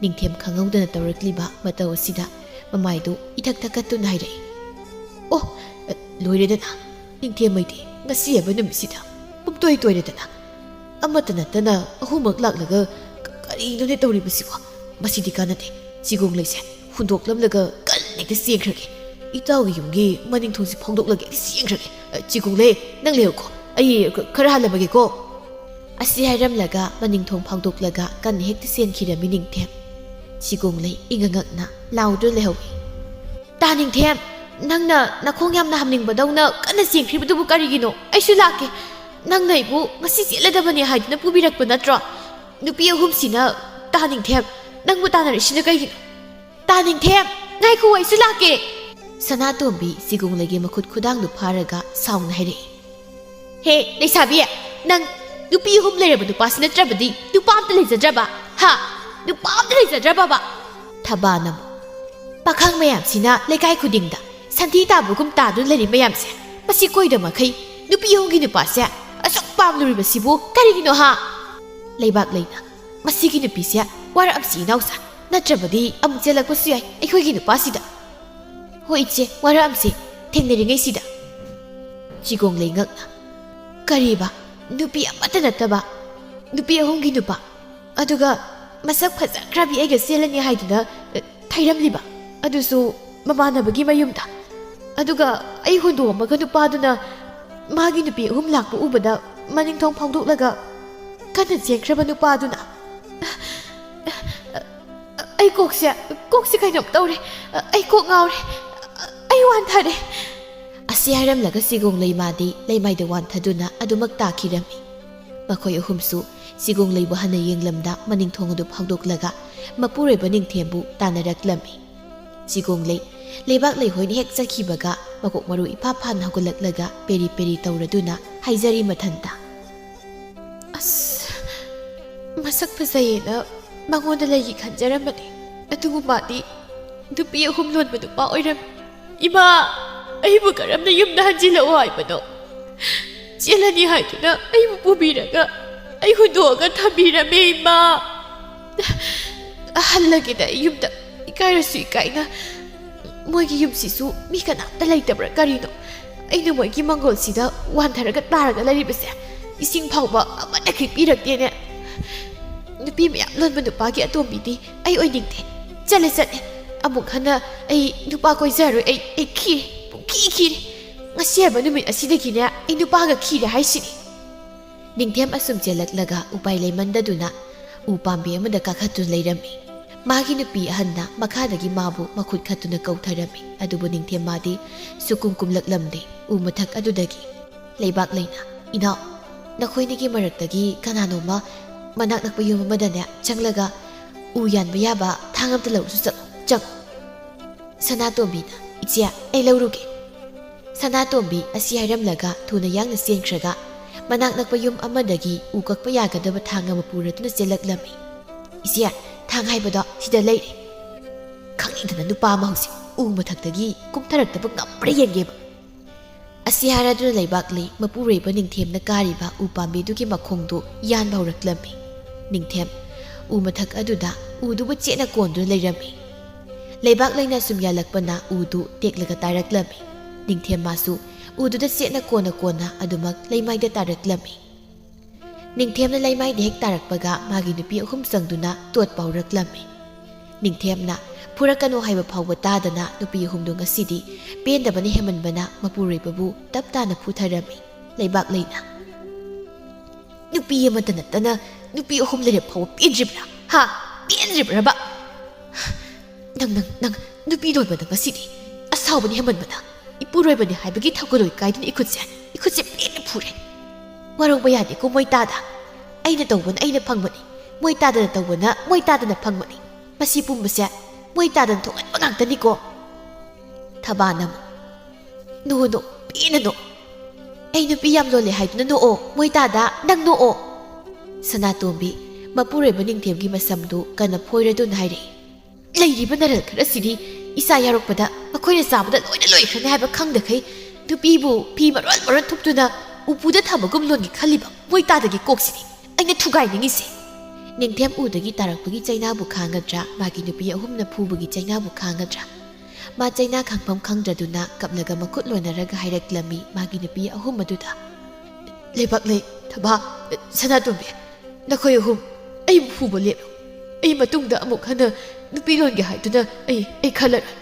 ꯅꯤꯡꯊꯦꯝ ꯈꯪꯍꯧꯗꯅ ꯇꯧꯔꯛꯂꯤꯕ ꯃꯇꯧ ꯑꯁꯤꯗ ꯃꯃꯥꯏꯗꯨ ꯏꯊꯛ ꯊꯛꯀꯠꯇꯨꯅ ꯍꯥꯏꯔꯛꯏ, "ꯑꯣ, ꯂꯣꯏꯔꯦꯗꯅ꯫ ꯅꯤꯡꯊꯦꯝ ꯑꯩꯗꯤ ꯉꯁꯤ ꯍꯥꯏꯕ ꯅꯨꯃꯤꯠꯁꯤꯗ ꯄꯨꯝꯇꯣꯏ ꯇꯣꯏꯔꯦꯗꯅ꯫ ꯑꯃꯠꯇ ꯅꯠꯇꯅ ꯑꯍꯨꯝꯃꯛ ꯂꯥꯛꯂꯒ ꯀ-, ꯀꯔꯤꯅꯣꯅꯦ ꯇꯧꯔꯤꯕꯁꯤꯕꯣ? ꯃꯁꯤꯗꯤ ꯀꯥꯟꯅꯗꯦ꯫ ꯆꯤꯒꯣꯡꯂꯩꯁꯦ ꯍꯨꯟꯗꯣꯛꯂꯝꯂꯒ ꯀꯟꯅ ꯍꯦꯛꯇ ꯆꯦꯟꯈ꯭ꯔꯒꯦ꯫ ꯏꯇꯥꯎꯒꯤ ꯌꯨꯝꯒꯤ ꯃꯅꯤꯡ ꯊꯣꯡꯁꯤ ꯐꯥꯎꯗꯣꯛꯂꯒ ꯍꯦꯛꯇ ꯆꯦꯟꯈ꯭ꯔꯒꯦ꯫ ꯑ, ꯆꯤꯒꯣꯡꯂꯩ, ꯅꯪ ꯂꯩꯍꯧꯀꯣ꯫ ꯑꯩ ꯈ-, ꯈꯔ ꯍꯜꯂꯝꯃꯒꯦꯀꯣ꯫" ꯑꯁꯤ ꯍꯥꯏꯔꯝꯂꯒ ꯃꯅꯤꯡ ꯊꯣꯡ ꯐꯥꯎꯗꯣꯛꯂꯒ ꯀꯟꯅ ꯍꯦꯛꯇ ꯆꯦꯟꯈꯤꯔꯝꯃꯤ ꯅꯤꯡꯊꯦꯝ꯫ ꯆꯤꯒꯣꯡꯂꯩ ꯏꯉꯛ ꯉꯛꯅ ꯂꯥꯎꯗꯨꯅ ꯂꯩꯍꯧꯏ꯫ "ꯇꯥ ꯅꯤꯡꯊꯦꯝ, ꯅꯪꯅ ꯅꯈꯣꯡ ꯌꯥꯝꯅ ꯍꯥꯝꯅꯤꯡꯕꯗꯧꯅ ꯀꯟꯅ ꯆꯦꯟꯈ꯭ꯔꯤꯕꯗꯨꯕꯨ ꯀꯔꯤꯒꯤꯅꯣ? ꯑꯩꯁꯨ ꯂꯥꯛꯀꯦ꯫ ꯅꯪꯅ ꯑꯩꯕꯨ ꯉꯁꯤ ꯆꯦꯜꯂꯗꯕꯅꯤ ꯍꯥꯏꯗꯨꯅ ꯄꯨꯕꯤꯔꯛꯄ ꯅꯠꯇ꯭ꯔꯣ? ꯅꯨꯄꯤ ꯑꯍꯨꯝꯁꯤꯅ, ꯇꯥ ꯅꯤꯡꯊꯦꯝ, ꯅꯪꯕꯨ ꯇꯥꯟꯅꯔꯛꯏꯁꯤꯅ ꯀꯩꯒꯤꯅꯣ? ꯇꯥ ꯅꯤꯡꯊꯦꯝ, ꯉꯥꯏꯈꯣ, ꯑꯩꯁꯨ ꯂꯥꯛꯀꯦ!" ꯁꯅꯥꯇꯣꯝꯕꯤ ꯆꯤꯒꯣꯡꯂꯩꯒꯤ ꯃꯈꯨꯠ ꯈꯨꯗꯥꯡꯗꯨ ꯐꯥꯔꯒ ꯁꯥꯎꯅ ꯍꯥꯏꯔꯛꯏ꯫ "ꯍꯦ, ꯂꯩꯁꯥꯕꯤ, ꯅꯪ ꯅꯨꯄꯤ ꯑꯍꯨꯝ ꯂꯩꯔꯕ ꯅꯨꯄꯥꯁꯤ ꯅꯠꯇ꯭ꯔꯕꯗꯤ ꯅꯨꯄꯥ ꯑꯝꯇ ꯂꯩꯖꯗ꯭ꯔꯕ? ꯍꯥ? ꯅꯨꯄꯥ ꯑꯝꯇ ꯂꯩꯖꯗ꯭ꯔꯕꯕ?" ꯊꯕꯥꯅ ꯑꯃꯨꯛ, "ꯄꯥꯈꯪ ꯃꯌꯥꯝꯁꯤꯅ ꯂꯩꯀꯥꯏ ꯈꯨꯗꯤꯡꯗ ꯁꯟꯊꯤ ꯇꯥꯕꯒꯨꯝ ꯇꯥꯗꯨꯅ ꯂꯩꯔꯤ ꯃꯌꯥꯝꯁꯦ, ꯃꯁꯤ ꯀꯣꯏꯗ ꯃꯈꯩ ꯅꯨꯄꯤ ꯑꯍꯨꯝꯒꯤ ꯅꯨꯄꯥꯁꯦ ꯑꯁꯨꯛ ꯄꯥꯝꯂꯨꯔꯤꯕꯁꯤꯕꯨ ꯀꯔꯤꯒꯤꯅꯣ ꯍꯥ?" ꯂꯩꯕꯥꯛ ꯂꯩꯅ, "ꯃꯁꯤꯒꯤ ꯅꯨꯄꯤꯁꯦ ꯋꯥꯔꯛꯑꯝꯁꯤ ꯏꯅꯥꯎꯆꯥ, ꯅꯠꯇ꯭ꯔꯕꯗꯤ ꯑꯃꯨꯛ ꯆꯦꯜꯂꯛꯄꯁꯨ ꯌꯥꯏ ꯑꯩꯈꯣꯏꯒꯤ ꯅꯨꯄꯥꯁꯤꯗ꯫ ꯍꯣꯏ ꯏꯆꯦ, ꯋꯥꯔꯛꯑꯝꯁꯤ, ꯊꯦꯡꯅꯔꯤꯉꯩꯁꯤꯗ꯫" ꯆꯤꯒꯣꯡ ꯂꯩꯉꯛꯅ, "ꯀꯔꯤꯕ? ꯅꯨꯄꯤ ꯑꯃꯠꯇ ꯅꯠꯇꯕ ꯅꯨꯄꯤ ꯑꯍꯨꯝꯒꯤ ꯅꯨꯄꯥ, ꯑꯗꯨꯒ ꯃꯁꯛ ꯐꯖꯈ꯭ꯔꯕꯤ ꯑꯩꯒ ꯆꯦꯜꯂꯅꯤ ꯍꯥꯏꯗꯨꯅ, ꯑ, ꯊꯩꯔꯝꯂꯤꯕ, ꯑꯗꯨꯁꯨ ꯃꯃꯥꯟꯅꯕꯒꯤ ꯃꯌꯨꯝꯗ꯫ ꯑꯗꯨꯒ ꯑꯩ ꯍꯨꯟꯗꯣꯛꯑꯝꯃꯒ ꯅꯨꯄꯥꯗꯨꯅ ꯃꯥꯒꯤ ꯅꯨꯄꯤ ꯑꯍꯨꯝ ꯂꯥꯛꯄ ꯎꯕꯗ ꯃꯅꯤꯡꯊꯣꯡ ꯐꯥꯎꯗꯣꯛꯂꯒ ꯀꯟꯅ ꯆꯦꯟꯈ꯭ꯔꯕ ꯅꯨꯄꯥꯗꯨꯅ꯫" "ꯑꯩ ꯀꯣꯛꯁꯦ, ꯀꯣꯛꯁꯦ ꯀꯩꯅꯣꯝ ꯇꯧꯔꯦ꯫ ꯑꯩ ꯀꯣꯛ ꯉꯥꯎꯔꯦ꯫ ꯑꯩ ꯋꯥꯟꯊꯔꯦ꯫" ꯑꯁꯤ ꯍꯥꯏꯔꯝꯂꯒ ꯆꯤꯒꯣꯡ ꯂꯩꯃꯥꯗꯤ ꯂꯩꯃꯥꯏꯗ ꯋꯥꯟꯊꯗꯨꯅ ꯑꯗꯨꯃꯛ ꯇꯥꯈꯤꯔꯝꯃꯤ꯫ ꯃꯈꯣꯏ ꯑꯍꯨꯝꯁꯨ ꯆꯤꯒꯣꯡ ꯂꯩꯕꯨ ꯍꯟꯅ ꯌꯦꯡꯂꯝꯗ ꯃꯅꯤꯡ ꯊꯣꯡ ꯑꯗꯨ ꯐꯥꯎꯗꯣꯛꯂꯒ ꯃꯄꯨꯔꯣꯏꯕ ꯅꯤꯡꯊꯦꯝꯕꯨ ꯇꯥꯟꯅꯔꯛꯂꯝꯃꯤ꯫ ꯆꯤꯒꯣꯡ ꯂꯩ, ꯂꯩꯕꯥꯛ ꯂꯩꯍꯣꯏꯅ ꯍꯦꯛ ꯆꯠꯈꯤꯕꯒ ꯃꯀꯣꯛ ꯃꯔꯨ ꯏꯐꯥ ꯐꯥꯅ ꯍꯧꯒꯠꯂꯛꯂꯒ ꯄꯦꯔꯤ ꯄꯦꯔꯤ ꯇꯧꯔꯗꯨꯅ ꯍꯥꯏꯖꯔꯤ ꯃꯊꯟꯇ, "ꯑꯁ, ꯃꯁꯛ ꯐꯖꯩꯌꯦꯅ ꯃꯉꯣꯟꯗ ꯂꯩꯒꯦ ꯈꯟꯖꯔꯝꯕꯅꯦ, ꯑꯗꯨꯕꯨ ꯃꯥꯗꯤ ꯅꯨꯄꯤ ꯑꯍꯨꯝ ꯂꯣꯟꯕ ꯅꯨꯄꯥ ꯑꯣꯏꯔꯝꯃꯤ꯫ ꯏꯃꯥ, ꯑꯩꯕꯨ ꯀꯔꯝꯅ ꯌꯨꯝꯗ ꯍꯟꯖꯤꯜꯂꯛꯑꯣ ꯍꯥꯏꯕꯅꯣ? ꯆꯦꯜꯂꯅꯤ ꯍꯥꯏꯗꯨꯅ ꯑꯩꯕꯨ ꯄꯨꯕꯤꯔꯒ ꯑꯩ ꯍꯨꯟꯗꯣꯛꯑꯒ ꯊꯝꯕꯤꯔꯝꯃꯦ, ꯏꯃꯥ꯫ ꯍꯜꯂꯒꯦꯗ ꯑꯩ ꯌꯨꯝꯗ, ꯏꯀꯥꯏꯔꯁꯨ ꯏꯀꯥꯏꯅ꯫ ꯃꯣꯏꯒꯤ ꯌꯨꯝꯁꯤꯁꯨ ꯃꯤ ꯀꯅꯥꯝꯇ ꯂꯩꯇꯕ꯭ꯔꯥ ꯀꯔꯤꯅꯣ? ꯑꯩꯅ ꯃꯣꯏꯒꯤ ꯃꯪꯒꯣꯜꯁꯤꯗ ꯋꯥꯟꯊꯔꯒ ꯇꯥꯔꯒ ꯂꯩꯔꯤꯕꯁꯦ, ꯏꯁꯤꯡ ꯐꯥꯎꯕ ꯑꯃꯠꯇ ꯈꯤꯛꯄꯤꯔꯛꯇꯦꯅꯦ꯫ ꯅꯨꯄꯤ ꯃꯌꯥꯝ ꯂꯣꯟꯕ ꯅꯨꯄꯥꯒꯤ ꯑꯇꯣꯝꯕꯤꯗꯤ ꯑꯩ ꯑꯣꯏꯅꯤꯡꯗꯦ꯫ ꯆꯠꯂꯦ, ꯆꯠꯂꯦ꯫ ꯑꯃꯨꯛ ꯍꯟꯅ ꯑꯩ ꯅꯨꯄꯥ ꯀꯣꯏꯖꯔꯣꯏ꯫ ꯑꯩ, ꯑꯩ ꯈꯤꯔꯦ, ꯄꯨꯡꯈꯤ ꯈꯤꯔꯦ꯫ ꯉꯁꯤ ꯍꯥꯏꯕ ꯅꯨꯃꯤꯠ ꯑꯁꯤꯗꯒꯤꯅꯦ ꯑꯩ ꯅꯨꯄꯥꯒ ꯈꯤꯔꯦ ꯍꯥꯏꯁꯤꯅꯤ꯫" ꯅꯤꯡꯊꯦꯝ ꯑꯁꯨꯝ ꯆꯦꯜꯂꯛꯂꯒ ꯎꯄꯥꯏ ꯂꯩꯃꯟꯗꯗꯨꯅ ꯎ ꯄꯥꯝꯕꯤ ꯑꯃꯗ ꯀꯥꯈꯠꯇꯨꯅ ꯂꯩꯔꯝꯃꯤ꯫ ꯃꯥꯒꯤ ꯅꯨꯄꯤ ꯑꯍꯟꯅ ꯃꯈꯥꯗꯒꯤ ꯃꯥꯕꯨ ꯃꯈꯨꯠ ꯈꯠꯇꯨꯅ ꯀꯧꯊꯔꯝꯃꯤ꯫ ꯑꯗꯨꯕꯨ ꯅꯤꯡꯊꯦꯝ ꯃꯥꯗꯤ ꯁꯨꯛꯀꯨꯝ ꯀꯨꯝꯂꯛꯂꯝꯗꯦ꯫ ꯎ ꯃꯊꯛ ꯑꯗꯨꯗꯒꯤ ꯂꯩꯕꯥꯛ ꯂꯩꯅ, "ꯏꯅꯥꯎ, ꯅꯈꯣꯏꯅꯤꯒꯤ ꯃꯔꯛꯇꯒꯤ ꯀꯅꯥꯅꯣꯝꯃ ꯃꯅꯥꯛ ꯅꯛꯄ ꯌꯨꯝ ꯑꯃꯗꯅꯦ ꯆꯪꯂꯒ ꯎ ꯌꯥꯟꯕ ꯌꯥꯕ ꯊꯥꯡ ꯑꯝꯇ ꯂꯧꯔꯨꯁꯨ ꯆꯠꯂꯣ, ꯆꯪꯉꯣ꯫" ꯁꯅꯥꯇꯣꯝꯕꯤꯅ, "ꯏꯆꯦ, ꯑꯩ ꯂꯧꯔꯨꯒꯦ꯫" ꯁꯅꯥꯇꯣꯝꯕꯤ ꯑꯁꯤ ꯍꯥꯏꯔꯝꯂꯒ ꯊꯨꯅ ꯌꯥꯡꯅ ꯆꯦꯟꯈ꯭ꯔꯒ ꯃꯅꯥꯛ ꯅꯛꯄ ꯌꯨꯝ ꯑꯃꯗꯒꯤ ꯎ ꯀꯛꯄ ꯌꯥꯒꯗꯕ ꯊꯥꯡ ꯑꯃ ꯄꯨꯔꯗꯨꯅ ꯆꯦꯜꯂꯛꯂꯝꯃꯤ꯫ "ꯏꯆꯦ, ꯊꯥꯡ ꯍꯥꯏꯕꯗꯣ ꯁꯤꯗ ꯂꯩꯔꯦ꯫" ꯄꯦꯟꯗꯅ ꯅꯨꯄꯥ ꯑꯃ ꯍꯧꯖꯤꯛ ꯎ ꯃꯊꯛꯇꯒꯤ ꯀꯨꯝꯊꯔꯛꯇꯕ ꯉꯝꯕ꯭ꯔꯥ ꯌꯦꯡꯒꯦꯕ꯫ ꯑꯁꯤ ꯍꯥꯏꯔꯗꯨꯅ ꯂꯩꯕꯥꯛꯂꯩ ꯃꯄꯨꯔꯣꯏꯕ ꯅꯤꯡꯊꯦꯝꯅ ꯀꯥꯔꯤꯕ ꯎ ꯄꯥꯝꯕꯤꯗꯨꯒꯤ ꯃꯈꯣꯡꯗꯨ ꯌꯥꯟꯕ ꯍꯧꯔꯛꯂꯝꯃꯤ꯫ ꯅꯤꯡꯊꯦꯝ ꯎ ꯃꯊꯛ ꯑꯗꯨꯗ ꯎꯗꯨꯕꯨ ꯆꯦꯠꯅ ꯀꯣꯟꯗꯨꯅ ꯂꯩꯔꯝꯃꯤ꯫ ꯂꯩꯕꯥꯛꯂꯩꯅ ꯁꯨꯝ ꯌꯥꯜꯂꯛꯄꯅ ꯎꯗꯨ ꯇꯦꯛꯂꯒ ꯇꯥꯔꯛꯂꯝꯃꯤ꯫ ꯅꯤꯡꯊꯦꯝ ꯃꯥꯁꯨ ꯎꯗꯨꯗ ꯆꯦꯠꯅ ꯀꯣꯟꯅ ꯀꯣꯟꯅ ꯑꯗꯨꯃꯛ ꯂꯩꯃꯥꯏꯗ ꯇꯥꯔꯛꯂꯝꯃꯤ꯫ ꯅꯤꯡꯊꯦꯝꯅ ꯂꯩꯃꯥꯏꯗ ꯍꯦꯛ ꯇꯥꯔꯛꯄꯒ ꯃꯥꯒꯤ ꯅꯨꯄꯤ ꯑꯍꯨꯝ ꯆꯪꯗꯨꯅ ꯇꯣꯠꯄ ꯍꯧꯔꯛꯂꯝꯃꯤ꯫ ꯅꯤꯡꯊꯦꯝꯅ "ꯐꯨꯔꯛꯀꯅꯨ" ꯍꯥꯏꯕ ꯐꯥꯎꯕ ꯇꯥꯗꯅ ꯅꯨꯄꯤ ꯑꯍꯨꯝꯗꯨ ꯉꯁꯤꯗꯤ ꯄꯦꯟꯗꯕꯅ ꯍꯦꯟꯃꯟꯕꯅ ꯃꯄꯨꯔꯣꯏꯕꯕꯨ ꯇꯞ ꯇꯥꯅ ꯐꯨꯊꯔꯝꯃꯤ꯫ ꯂꯩꯕꯥꯛꯂꯩꯅ, "ꯅꯨꯄꯤ ꯑꯃꯇ ꯅꯠꯇꯅ ꯅꯨꯄꯤ ꯑꯍꯨꯝ ꯂꯩꯔꯦ ꯐꯥꯎꯕ ꯄꯦꯟꯗ꯭ꯔꯤꯕ꯭ꯔꯥ? ꯍꯥ? ꯄꯦꯟꯗ꯭ꯔꯤꯕ꯭ꯔꯕ? ꯅꯪ, ꯅꯪ, ꯅꯪ ꯅꯨꯄꯤ ꯂꯣꯟꯕꯗ ꯉꯁꯤꯗꯤ ꯑꯁꯥꯎꯕꯅ ꯍꯦꯟꯃꯟꯕꯅ ꯏꯄꯨꯔꯣꯏꯕꯅꯤ ꯍꯥꯏꯕꯒꯤ ꯊꯒꯨꯂꯣꯏ ꯀꯥꯏꯗꯨꯅ ꯏꯈꯨꯠꯁꯦ, ꯏꯈꯨꯠꯁꯦ ꯄꯦꯟꯅ ꯐꯨꯔꯦ꯫ ꯋꯥꯔꯧꯕ ꯌꯥꯗꯦꯀꯣ ꯃꯣꯏ ꯇꯥꯗ꯫ ꯑꯩꯅ ꯇꯧꯕꯅ ꯑꯩꯅ ꯐꯪꯕꯅꯤ, ꯃꯣꯏ ꯇꯥꯗꯅ ꯇꯧꯕꯅ ꯃꯣꯏ ꯇꯥꯗꯅ ꯐꯪꯕꯅꯤ꯫ ꯃꯁꯤ ꯄꯨꯝꯕꯁꯦ ꯃꯣꯏ ꯇꯥꯗꯅ ꯊꯣꯛꯍꯟꯕ ꯉꯥꯛꯇꯅꯤꯀꯣ꯫" ꯊꯕꯥꯅ ꯑꯃꯨꯛ, "ꯅꯣꯛꯑꯣ, ꯅꯣꯛꯑꯣ, ꯄꯦꯟꯅ ꯅꯣꯛꯑꯣ꯫ ꯑꯩ ꯅꯨꯄꯤ ꯌꯥꯝ ꯂꯣꯜꯂꯦ ꯍꯥꯏꯗꯨꯅ ꯅꯣꯛꯑꯣ, ꯃꯣꯏ ꯇꯥꯗ ꯅꯪ ꯅꯣꯛꯑꯣ꯫" ꯁꯅꯥꯇꯣꯝꯕꯤ ꯃꯄꯨꯔꯣꯏꯕ ꯅꯤꯡꯊꯦꯝꯒꯤ ꯃꯁꯝꯗꯨ ꯀꯟꯅ ꯐꯣꯏꯔꯗꯨꯅ ꯍꯥꯏꯔꯛꯏ, "ꯂꯩꯔꯤꯕ ꯅꯔꯜ ꯈꯔꯁꯤꯗꯤ ꯏꯆꯥ ꯌꯥꯎꯔꯛꯄꯗ ꯃꯈꯣꯏꯅ ꯆꯥꯕꯗ ꯂꯣꯏꯅ ꯂꯣꯏꯈ꯭ꯔꯅꯤ ꯍꯥꯏꯕ ꯈꯪꯗꯈꯩ ꯅꯨꯄꯤꯕꯨ ꯐꯤ ꯃꯔꯣꯟ ꯃꯔꯣꯟ ꯊꯨꯞꯇꯨꯅ ꯎꯄꯨꯗ ꯊꯝꯕꯒꯨꯝ ꯂꯣꯟꯒꯦ ꯈꯜꯂꯤꯕ ꯃꯣꯏ ꯇꯥꯗꯒꯤ ꯀꯣꯛꯁꯤꯅꯤ ꯑꯩꯅ ꯊꯨꯒꯥꯏꯅꯤꯡꯉꯤꯁꯦ꯫" ꯅꯤꯡꯊꯦꯝ ꯎꯗꯒꯤ ꯇꯥꯔꯛꯄꯒꯤ ꯆꯩꯅꯥꯕꯨ ꯈꯥꯡꯒꯗ꯭ꯔꯥ, ꯃꯥꯒꯤ ꯅꯨꯄꯤ ꯑꯍꯨꯝꯅ ꯐꯨꯕꯒꯤ ꯆꯩꯅꯥꯕꯨ ꯈꯥꯡꯒꯗ꯭ꯔꯥ? ꯃꯥ ꯆꯩꯅꯥ ꯈꯥꯡꯐꯝ ꯈꯪꯗ꯭ꯔꯗꯨꯅ ꯀꯞꯂꯒ ꯃꯈꯨꯠ ꯂꯣꯟꯅꯔꯒ ꯍꯥꯏꯔꯛꯂꯝꯃꯤ ꯃꯥꯒꯤ ꯅꯨꯄꯤ ꯑꯍꯨꯝ ꯑꯗꯨꯗ, "ꯂꯩꯕꯥꯛꯂꯩ, ꯊꯕꯥ, ꯁꯅꯥꯇꯣꯝꯕꯤ, ꯅꯈꯣꯏ ꯑꯍꯨꯝ ꯑꯩꯕꯨ ꯐꯨꯕ ꯂꯦꯞꯂꯨ꯫ ꯑꯩ ꯃꯇꯨꯡꯗ ꯑꯃꯨꯛ ꯍꯟꯅ ꯅꯨꯄꯤ ꯂꯣꯟꯒꯦ ꯍꯥꯏꯗꯨꯅ ꯑꯩ, ꯑꯩ ꯈꯜꯂꯔꯣꯏ꯫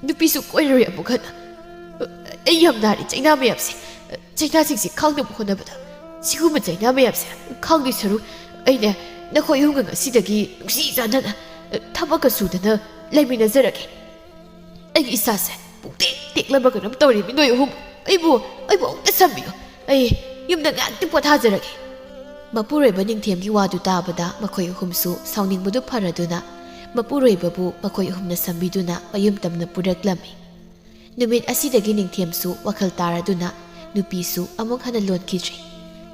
ꯅꯨꯄꯤꯁꯨ ꯀꯣꯏꯔꯔꯣꯏ ꯑꯃꯨꯛ ꯍꯟꯅ꯫ ꯑꯩ ꯌꯥꯝ ꯅꯥꯔꯦ ꯆꯩꯅꯥ ꯃꯌꯥꯝꯁꯦ꯫ ꯆꯩꯅꯥꯁꯤꯡꯁꯦ ꯈꯥꯡꯅꯕ ꯍꯣꯠꯅꯕꯗ ꯁꯤꯒꯨꯝꯕ ꯆꯩꯅꯥ ꯃꯌꯥꯝꯁꯦ ꯈꯥꯡꯗꯣꯏ ꯁꯔꯨꯛ ꯑꯩꯅꯦ ꯅꯈꯣꯏ ꯑꯍꯨꯝꯒ ꯉꯁꯤꯗꯒꯤ ꯅꯨꯡꯁꯤ ꯆꯥꯟꯅꯅ ꯊꯕꯛꯀ ꯁꯨꯗꯅ ꯂꯩꯃꯤꯟꯅꯖꯔꯒꯦ꯫ ꯑꯩꯒꯤ ꯏꯁꯥꯁꯦ ꯄꯨꯡꯇꯦꯛ ꯇꯦꯛꯂꯕ ꯀꯩꯅꯣꯝ ꯇꯧꯔꯦꯃꯤ ꯅꯣꯏ ꯑꯍꯨꯝ꯫ ꯑꯩꯕꯨ, ꯑꯩꯕꯨ ꯑꯃꯨꯛꯇ ꯁꯝꯕꯤꯌꯨ꯫ ꯑꯩ ꯌꯨꯝꯗ ꯉꯥꯏꯍꯥꯛꯇꯤ ꯄꯣꯊꯥꯖꯔꯒꯦ꯫" ꯃꯄꯨꯔꯣꯏꯕ ꯅꯤꯡꯊꯦꯝꯒꯤ ꯋꯥꯗꯨ ꯇꯥꯕꯗ ꯃꯈꯣꯏ ꯑꯍꯨꯝꯁꯨ ꯁꯥꯎꯅꯤꯡꯕꯗꯨ ꯐꯔꯗꯨꯅ ꯃꯄꯨꯔꯣꯏꯕꯕꯨ ꯃꯈꯣꯏ ꯑꯍꯨꯝꯅ ꯁꯝꯕꯤꯗꯨꯅ ꯃꯌꯨꯝ ꯇꯝꯅ ꯄꯨꯔꯛꯂꯝꯃꯤ꯫ ꯅꯨꯃꯤꯠ ꯑꯁꯤꯗꯒꯤ ꯅꯤꯡꯊꯦꯝꯁꯨ ꯋꯥꯈꯜ ꯇꯥꯔꯗꯨꯅ ꯅꯨꯄꯤꯁꯨ ꯑꯃꯨꯛ ꯍꯟꯅ ꯂꯣꯟꯈꯤꯗ꯭ꯔꯤ꯫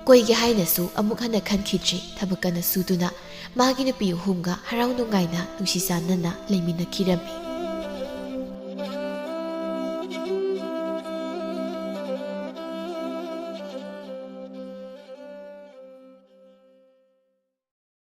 ꯀꯣꯏꯒꯦ ꯍꯥꯏꯅꯁꯨ ꯑꯃꯨꯛ ꯍꯟꯅ ꯈꯟꯈꯤꯗ꯭ꯔꯤ꯫ ꯊꯕꯛ ꯀꯟꯅ ꯁꯨꯗꯨꯅ ꯃꯥꯒꯤ ꯅꯨꯄꯤ ꯑꯍꯨꯝꯒ ꯍꯔꯥꯎ ꯅꯨꯡꯉꯥꯏꯅ ꯅꯨꯡꯁꯤ ꯆꯥꯟꯅꯅ ꯂꯩꯃꯤꯟꯅꯈꯤꯔꯝꯃꯤ꯫